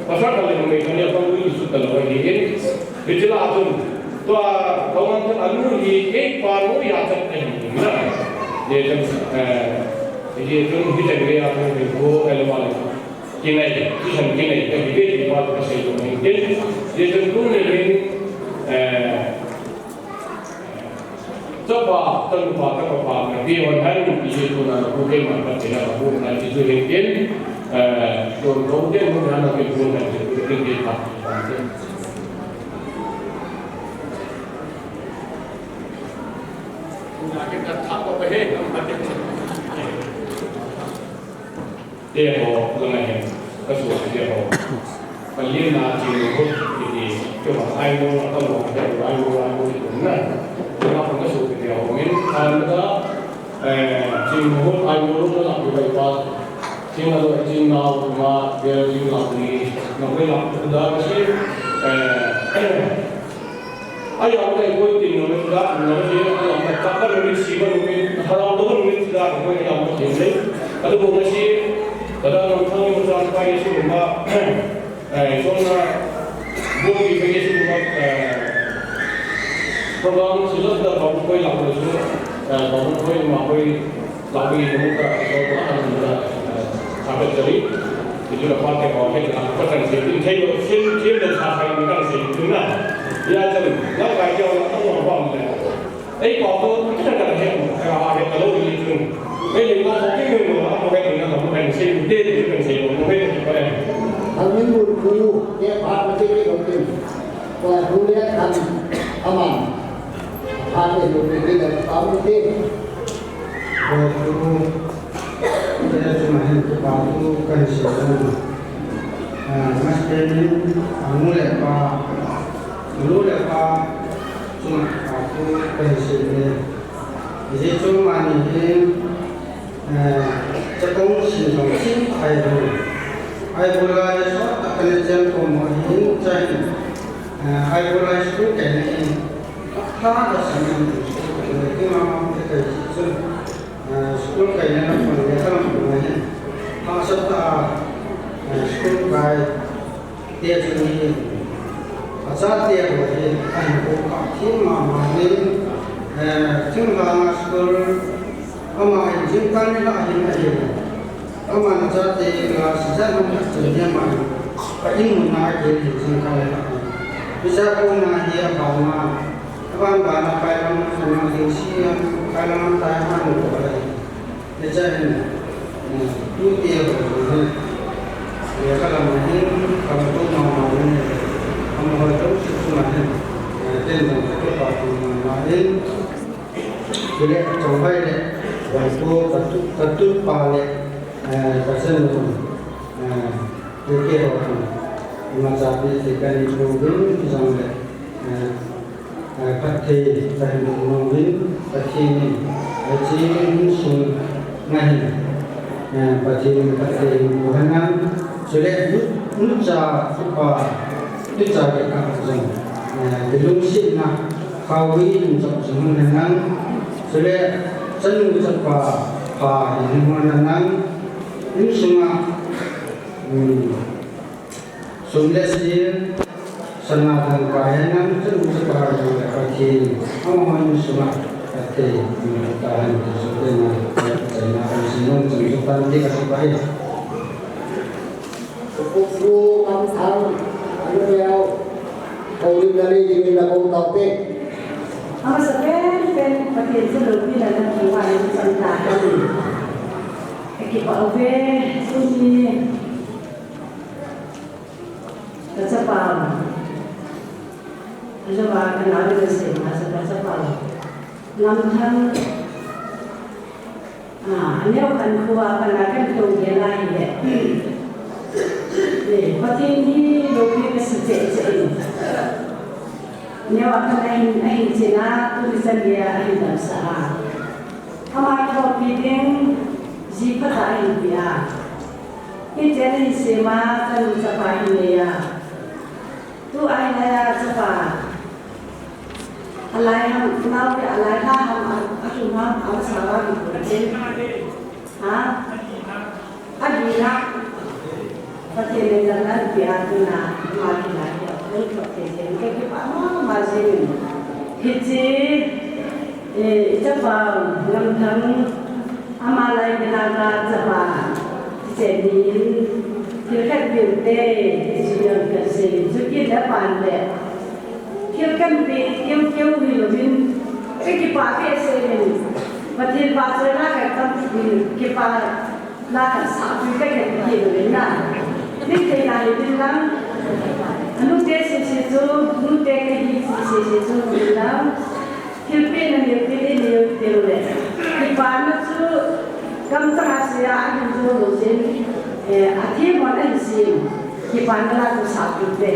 pasal ka le mo me kan ya khangui kisut ka lo hin. Hiche lai a chun, tua, tua man chun anu hi, kei pa nu ya chat te hi, na. Ye chun, eh, ye chun, hi chan gei a chun, hi ko, eh, lo ma le. Kinai, hi chan kinai, ka hi be, hi pa, ka sei lo ni. Ye, ye chun, tu ni hin, eh, Pa, tanu pa, tapa pa, na pi hon hai nu pi je tu na ku ke ma pa te na ku na ti tu hen ken, eh, don don ken mo na na ke ku na ke ku ke ke pa. Na ke ka tha pa he, ka pa te. Te ho, langa hin, ka suh te ho. Ka lina Chingnihut, ti ti, ke ma ai mo, ka mo, ke ai mo, ai mo, ti na. Langa hin ka suh te ho, min, an da, eh, Chingnihut, ai mo, ka la, ki bai pa. Chingnihut, Chingnihut, ma, ke Chingnihut ni, na bai la, da, si, eh, Ayam kai koi tin no da no si ayam kai ka ka no si ba no da harau do no si da koi ayam kai le. Adu bo si kada no thang no sa kai si ba. Eh, so na bo ki kai si ba. Eh, program si la da ba koi la koi su. Eh, ba koi ma koi Laki nung ka, so ko kan nung ka, eh, sabat jari. Itu na pate ko, eh, na ko kan se, tin thei lo, sin, sin lo sa kai ni kan se, tin na. Ya jam, na kai jam, na ko ba mo. Eh, ko ko, kita kan he, eh, a he, kalau ni tu. Eh, ni ko ko ni mo, ko ni na ko kan se, ni de de kan se, mo ko ni ko. Amin bu ku, ye pa ko te ko tin. Ko ku le kan, aman. Pa te ko ni da, pa mo te. Ko tu, ko tu ma hin tu pa tu kan se na. Ah, mas te ni, a nu le pa, nu le pa, tu ma pa tu kan se ni. Ije tu ma ni hin, eh, chapang sin jong sin ai bu. Ai bu lai so ta kan chen ko mo hin cha hin. Eh, ai bu lai su te ni hin. Tha da sa ni su te ni ma ma te kai su. Ah, school kai na lam pang le ka lam pang le. Hahsat tah a, ah, school kai te chu ni. Achate ho hi, ahin kou kap thim mama in, eh, thinglhang a school, ama in jingkah ni lah hin ahi. Aman achate class ijat ham khat chun hi ama in, ka in mun a akel hin jingkah ni lah hin. Hiche a kona hi abana, abana, abana, kailam, kailam, ding si, kailam, tai, man, ko, ai. Hiche hin, eh, tute ho, eh, lekha lam hin, kam to ma ma hin, amaho jouse chunga hin, eh, ken jong ka kipa thu ma ma hin. Chule, chonghoi le, vaipo, ka tu, ka tupa le, eh, ka chanu, eh, tute ho hin, imacha pi ti kani pouvin, jong le, eh, Eh, phatthei kahin nung uvin, Pathen in, eh, hiche insung a hin, eh, Pathen in phatthei hin boh henlang, chule nu, nucha, tupa, tucha kikah jong, eh, kilungsetna, khao in jong jing henlang, chule chanu chapa pha hin hung henlang, insunga, um, Sum le sil, sana dangka henlang, chanu chapa jong le Pathen, amaho insung a, Pathen, tahen ti chu kei na, chaina kan sei nom chan chu tan ti ka sei pai. Pu Pu Pu Lamthang, anu leo, houlimna nei dingin na kou taute. Amasa pen pen, Pathen chu loupina na kiu a hin chan tahen. Ka kipah uve, tuni. Ka chapa, ajouva ka nao le nasem a chu ka chapa, Lamthang, a, aneo khat khu a pat a kan tou gel a hile. Eh, Pathen hi loupi ka sa cheh cheh in. Neo a khat ahin, ahin chen a, tuni chan geiya ahin damsah a. Ama kithopi ding ji phat a ahin pe a. Hiche a hin sem a, chanu chapa hin nei a. Tu a hin lai a chapa. Alai ham, nao te alai na ham, a, atum ham, amasa va hin pu chen. Ha? Adih na. Pathen in damna ahin pe a tuna, ama kilai a, ahin thot thei jeng, ka kipah mama jing in. Hiche, eh, i chapa, Lamthang, ama lai kina ka chapa, hiche ni in, thil khat peh u te, ti chu jong ka sei, chu kit le pan le. Thil kan pe keu keu hi louvin, Kipa behseh in, Pathen vahchoina katam in, kipa na kasah peh kahin ti in na. Ni thei na hi din lang. Nute sese chu, nute kahi sese chu din lang. Thilpeh na neo peh ni neo peh le. Kipana chu kamchang a seija ahin jou lou jeh in, eh, athemmo ahin sei in. Kipana la chu sah peh te.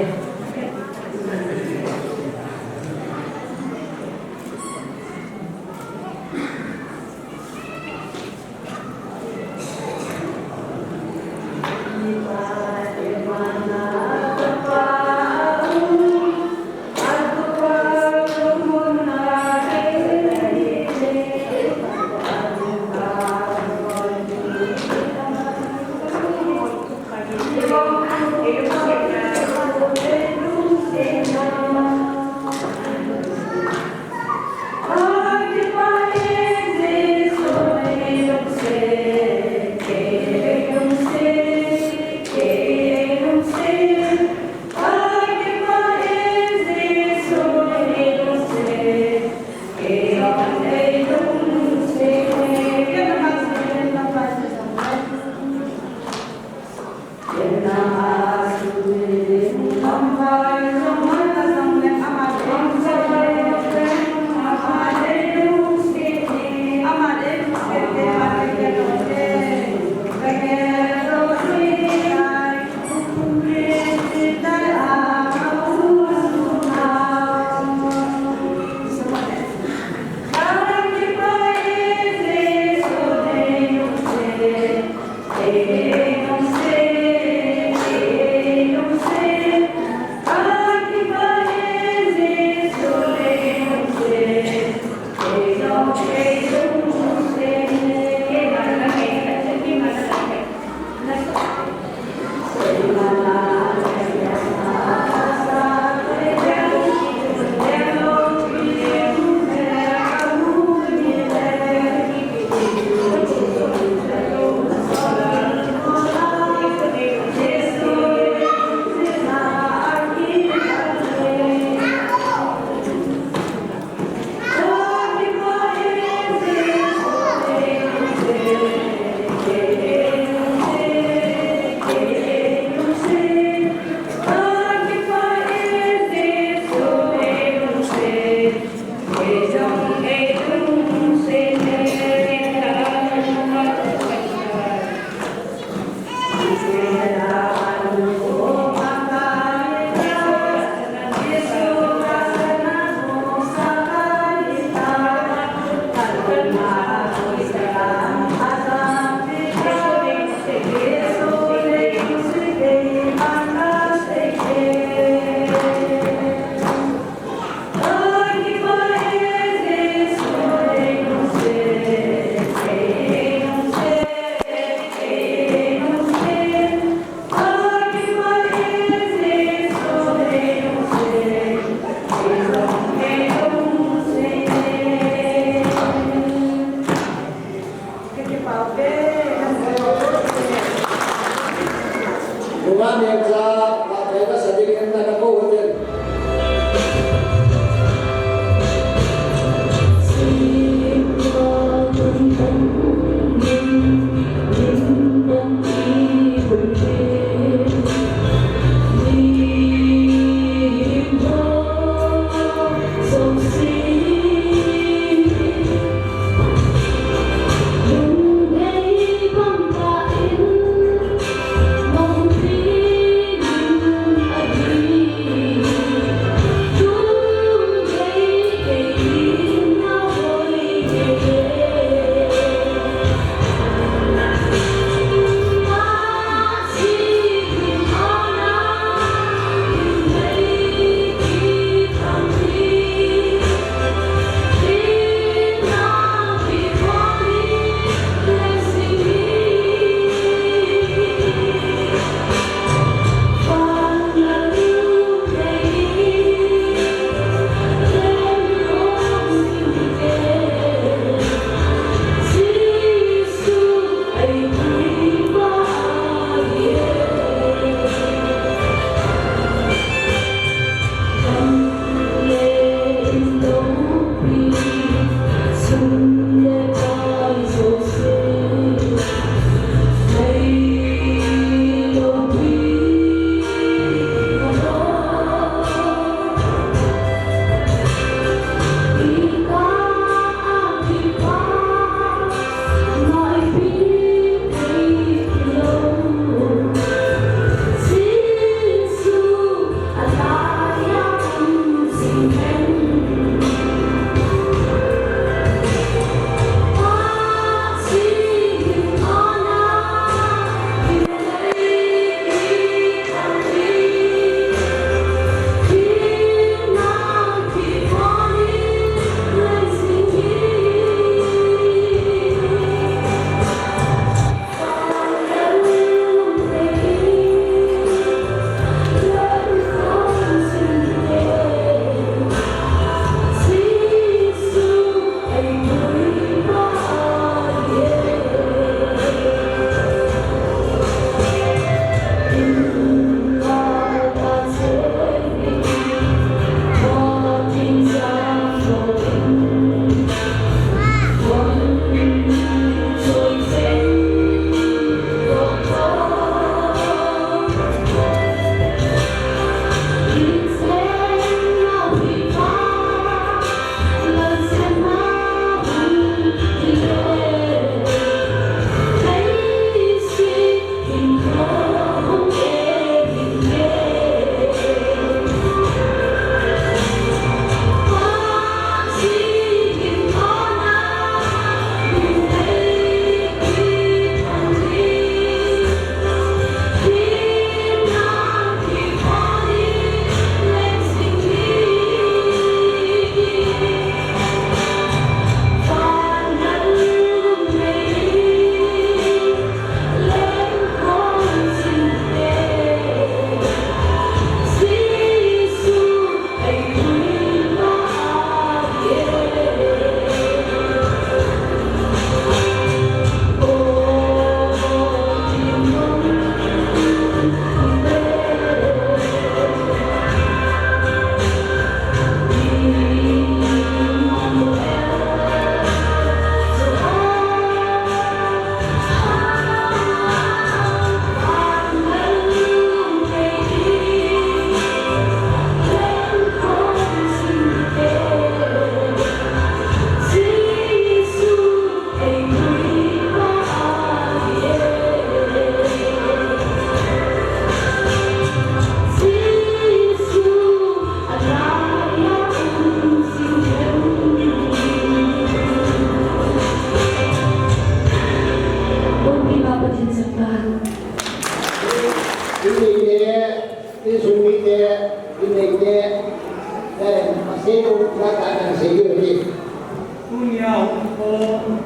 Tunia hung kon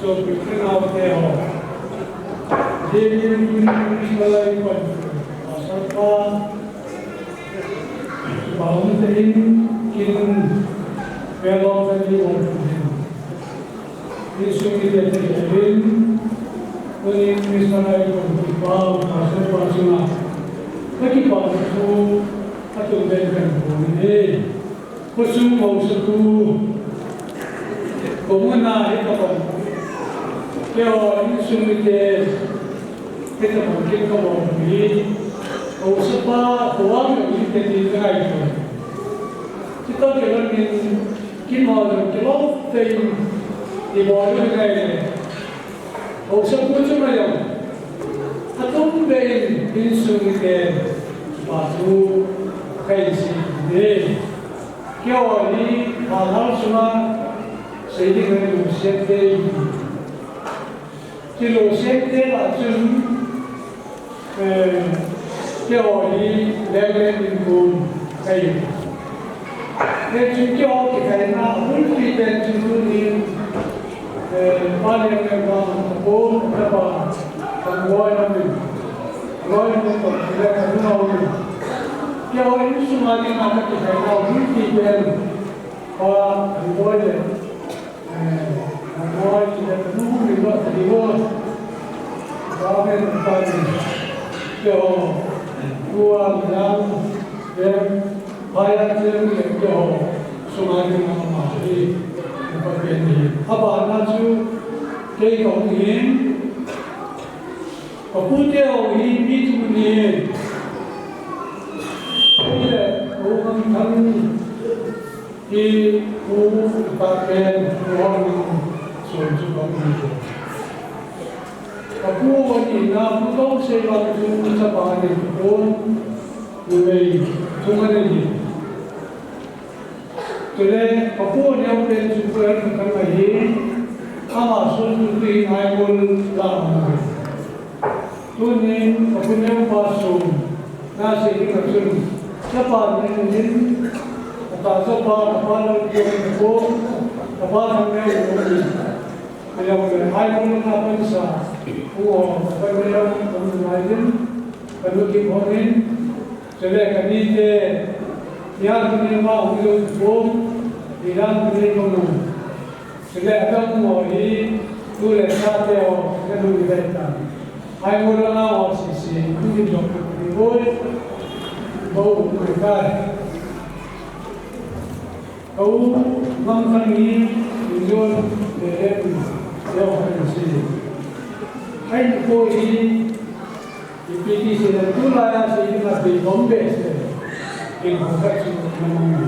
sopi teho, Jemin Jerusalem kon pasal pa, bahun tein kin pelong tadi wong. Insung mite te kei in, tunin missionary kon kipa, pastor pa chunga kakipa thu atum pen kahin pon e. Khosung haosapu, komuna hitobang, keiho insung mite hitobang kin kabol hi, haosapa, khovah mite tin kangaito. Chutoh kilhon in, kin ho jong kilom tah in ibol u ahi le, haosapu chunga jong atum beh in insung mite pa thu kahin sei e. Keiho hi Valhal sunga sei ding ahi, lungset te hi. Kilungset te lah chun, eh, keiho hi lenglen in kon kahi. Hichun keiho kikhaina bulpi pen chu tunin, eh, Pa Lenglen vang, Pa Thangvoi, Pa Thangvoi min, Loi min, Pa Lenglen vang min. Keiho insunga dinga kakikhaina bulpi pen Pa Thangvoi le Abana chu kei kahung hin, kapu teho hi mi thum ahi. Kei le Pu Ngamthang, Hi Pu Tapen, Pu Hongmin, Sun chu Pu. Kapu ani na Pu Tousei vang chu chapa ani, Pu numei thum ani. Chule kapu neo pen chu Pu Hongmin ahi, ama sun chu tuhin Aizawl la ahi. Tunin kapu neo pa sung, nasei ding a chun, chapa ni in, ata chapa, kapa lo ni ko, kapa neo ni. Kaya ko ai ko na pansa, ko kapa neo ko na din, kanu ki ko ni, chule kani te, ya ni ma hu lo ko, ilang ni ko no. Chule adang ho hi, tu le cha te ho, ka nu ni ve ta. Ai mo la na ho sisi, tu ni jong ni voi. Bo mai kai. Ka u Ngamthang hi, ni jo le le ni. Yo ha ni si. Ai ni ko hi, ipi ti si le tu la ya si ni na pe bom be se. Kin ho ka chu na mo ni.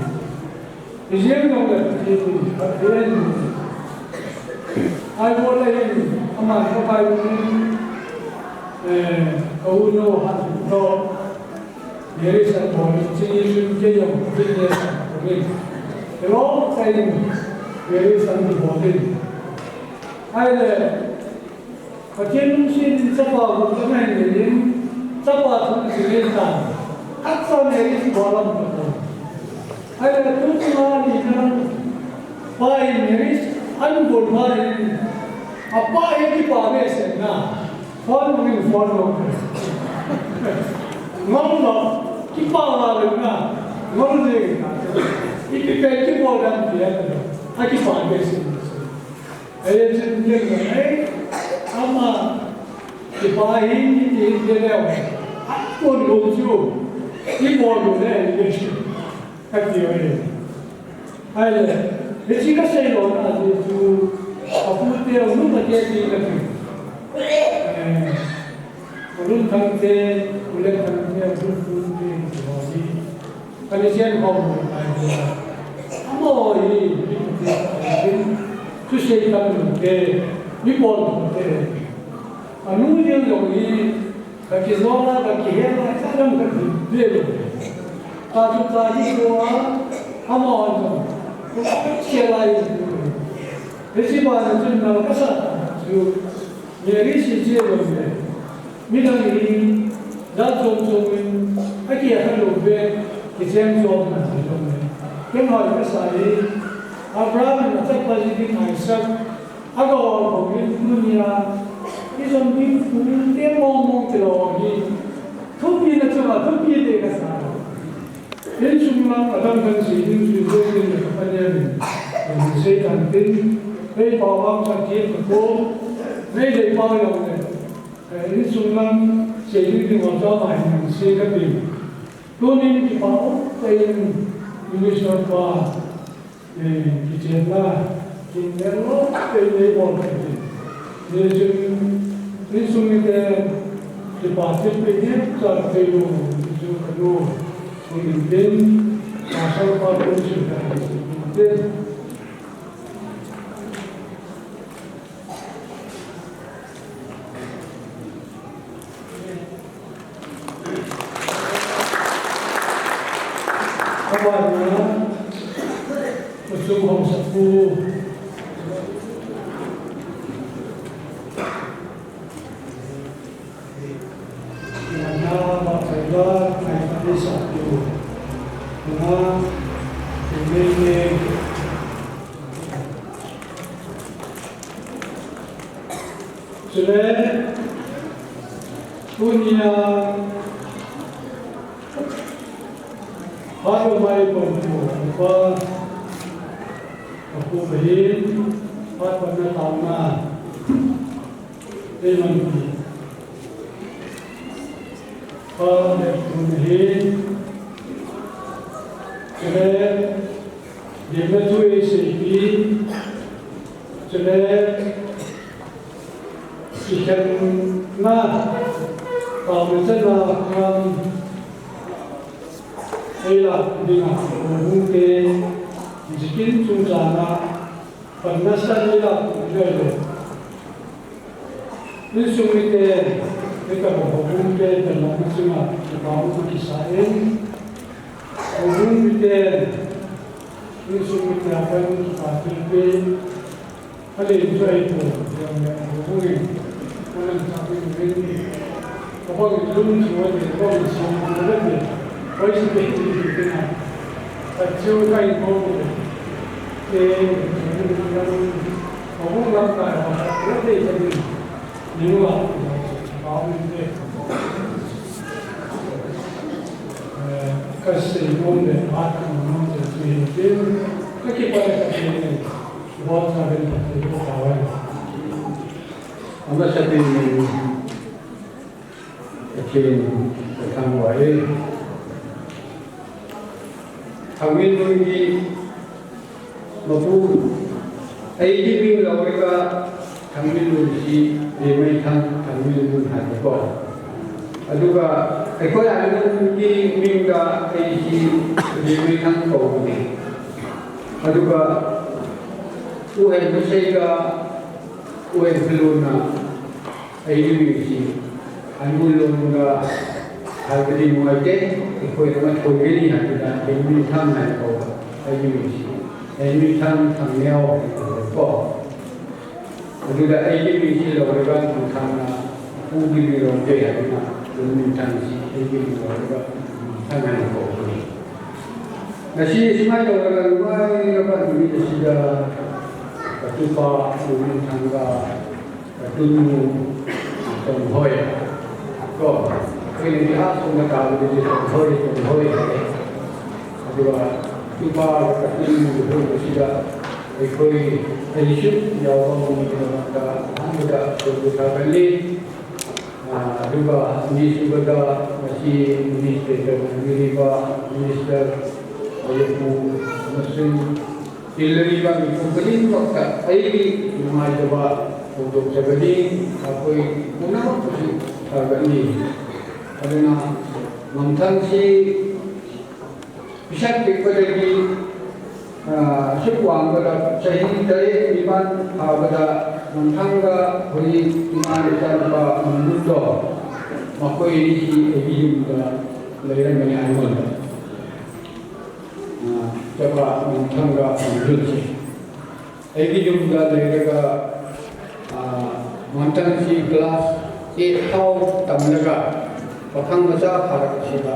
Ijeng jong le Pathen in, Pathen in. Aizawl a hin, aman ka pai in, eh, ka u nu han to, Mary san bol in, chini chun kei jong, kei le san bol in. Kei long time, Mary san bol in. Ahile, Pathen lungset in chapa gu ka ngai in, chapa thu ka sei ta. Khat cha marriage bol lam ta ko. Ahile tu chunga ni na pa in marriage an bol ma in. Apa he kipa behseh na. Phone mo in phone mo. Ngam lo, kipa la le na. Ngam le. Ipi pe kibol dan pia. A kipa behseh. Ei, chun ken, ei, ama, kipa hi, iti, iti leo. Akun lo chu, ibol lo le, iti. Kati o e. Ahile, hiche kasei lona chu, apu te, anu te ti kati. Eh, Pu Lunthang te, Pu Lenthang te, Pu Lunthang te, Pu Lunthang te. Kani chen ho mu ai dia. Amo hi, mi te, tu sei tam nu te, mi pon te. Anu jeng jong hi, ka kijona, ka kihena, ka jong ka ti. Ka tu ta hi ko a, amo jong. Ko ka che lai. Hiche bana chun na ka sa ta. Chu. Mary si che lo le. Midang hi, jat chom chom in, akiha lou ve. Kicheng chom na hi jong le. Kei hoi kasah hi, Abraham in achapa ji ding Isaac, aga ol bou in tunia, ijong ding pu in te mong mong ti lou hi. Thupi na chunga thupi te kasah. Insung lang adang kan sei ding chu jong in ka pa nia min. Min sei tan tin, bei pa bang sa ti ka ko, bei dei pa jong le. Eh, insung lang sei ding ding wa jong a hin sei ka tin. Tunin kipa um tah in English lam pa, eh, kichenna, kin len lou tah in eibol thei. Hichun, insung mite kipa thilpeh ding cha thei lou, chu kanu, tunin tin, pasal pa tunin tin. Abanna, Pu Chunghong Sakhu. Abanna, Pu Chaila, Ngai Pali Sakhu. Abanna, Pu Mei Mei. Chule, tunia, phat umai pon pu, pa, pa pu pahin, phat panna taona, ei man pi. Pa le pu nahi. Chule, Demna thu eiseipi. Chule, kikhenna, taona channa, eila dinga, houbung te, jikin chungchanga, panna sa eila, eila. Insung mite, hitabang houbung te, panlahna chunga, kipa um kisah in. Houbung mite, insung mite, apan kipa thilpeh in. Alen chu ahi pon, houbung in. Anan sa peh in. Abang in lung chu ate, abang in song chu ate. Oi, si pe in, si pe in. Achu kai ko. Te, houbung lam kai, houbung lam kai, houbung lam kai. Amasapen in, Pathen, Pathen thangvah e. Thangminlun hi, mapu, eidi min lou rega, Thangminlun si, Demeithang, Thangminlun hai ko. Aduga, eikoi a lun ki min ga, ei si, Demeithang ko ni. Aduga, u hen masei ga, u hen kalun na. Eidi min si, anun lon ga, hal ka di mo ai te, eikoi ma thoi ke ni ha te da, eidi min thang na ko, eidi min si, eidi min thang thang neo ko. Aduda eidi min si lou rega thang na, u di min lou te ha na, eidi min thang si, eidi min lou rega thang na ko. Na si si mai lou rega mai rega ni si da, ka tupa, eidi min thang ga, Ka tunu Tonghoi. Ko, koi ni ha sung ka ta ni Tonghoi, Tonghoi. Aduga, tupa ka tunu Tonghoi ko sida. Eikoi, eishu, yao ba mo ni ka ta, han da, ko ko ta ka ni. Ah, aduga, ni su ka da, masi, minister, minister, minister, ayo ko, masu, Hillary ba mi kum kadin lok ta, eidi, numei ta ba, kum dok ta kadin, akoi, kuna ma kusi, ta kadin. Aduna, Mangthang si, pisan pik pa dagi, ah, suk wang pa da, sahi tare, iman, ah, pa da, Mangthang ga, hoi, iman, itan pa, Mangthang do, makoi ni si, eidi yum da, lairan mani ai mon da. Ah, chapa Mangthang ga Mangthang si. Eidi yum ga leiraga, ah, Mangthang si class eight thou tamlaga, pakhang macha pharak si ba.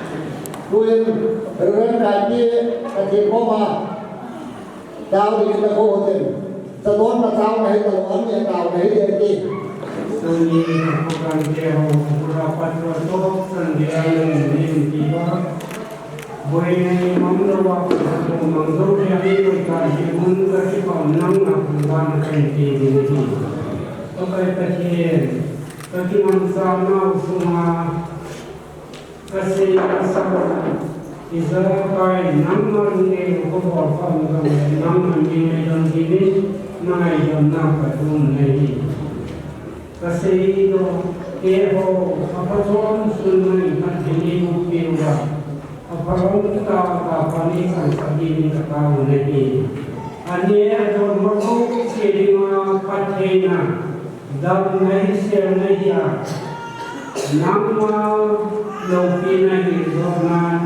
Tuin, Reverend Kaipi, Pathen koma tao dingin nakou utin. Chadonna taona hi talou, an neh taona hi ding ati. Sunday program te ho, pura patro to, Sunday a nang nin ti ba. Boina mang louva, mang jou dia hi, boina hi mun ka kipah nang na kun ban kan ti ding hi. Pakai Pathen, ka kingansah nau sunga, kasei kasah, ijakai nangma lungdei u kabol khom jongle nangma mi ngaidam dingin, na ngaidam na kathum nahi. Kasei doh, keiho, apha chom sun nangin phatthei neiboh peh uva, apha lom tah a phatthei neichansah dingin katao nahi. Ani ajon ho jouse dinga phattheina, damna hi, selna hi a, nangma loupina hi jonan,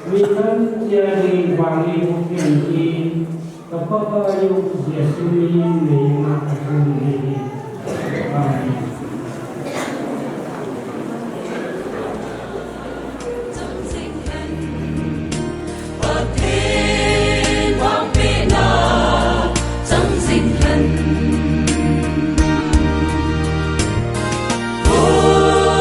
mi chan chia ding vang neiboh peh in, ka Pakai u Jesu min in nangma kathum nahi. Amen.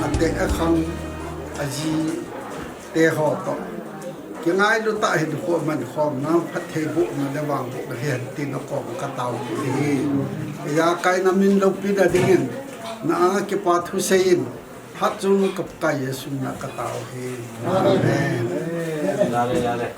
Ate akhang aji te ho toh kingailu tah hinkho man khom na, phattheibohna le vangbohna hihen tin akom katao kit ahi. Ijakai na min loupina dingin na a kipa thusei in, hatchungnung ka Pakai Jesu min a katao ahi. Amen. Amen. Amen.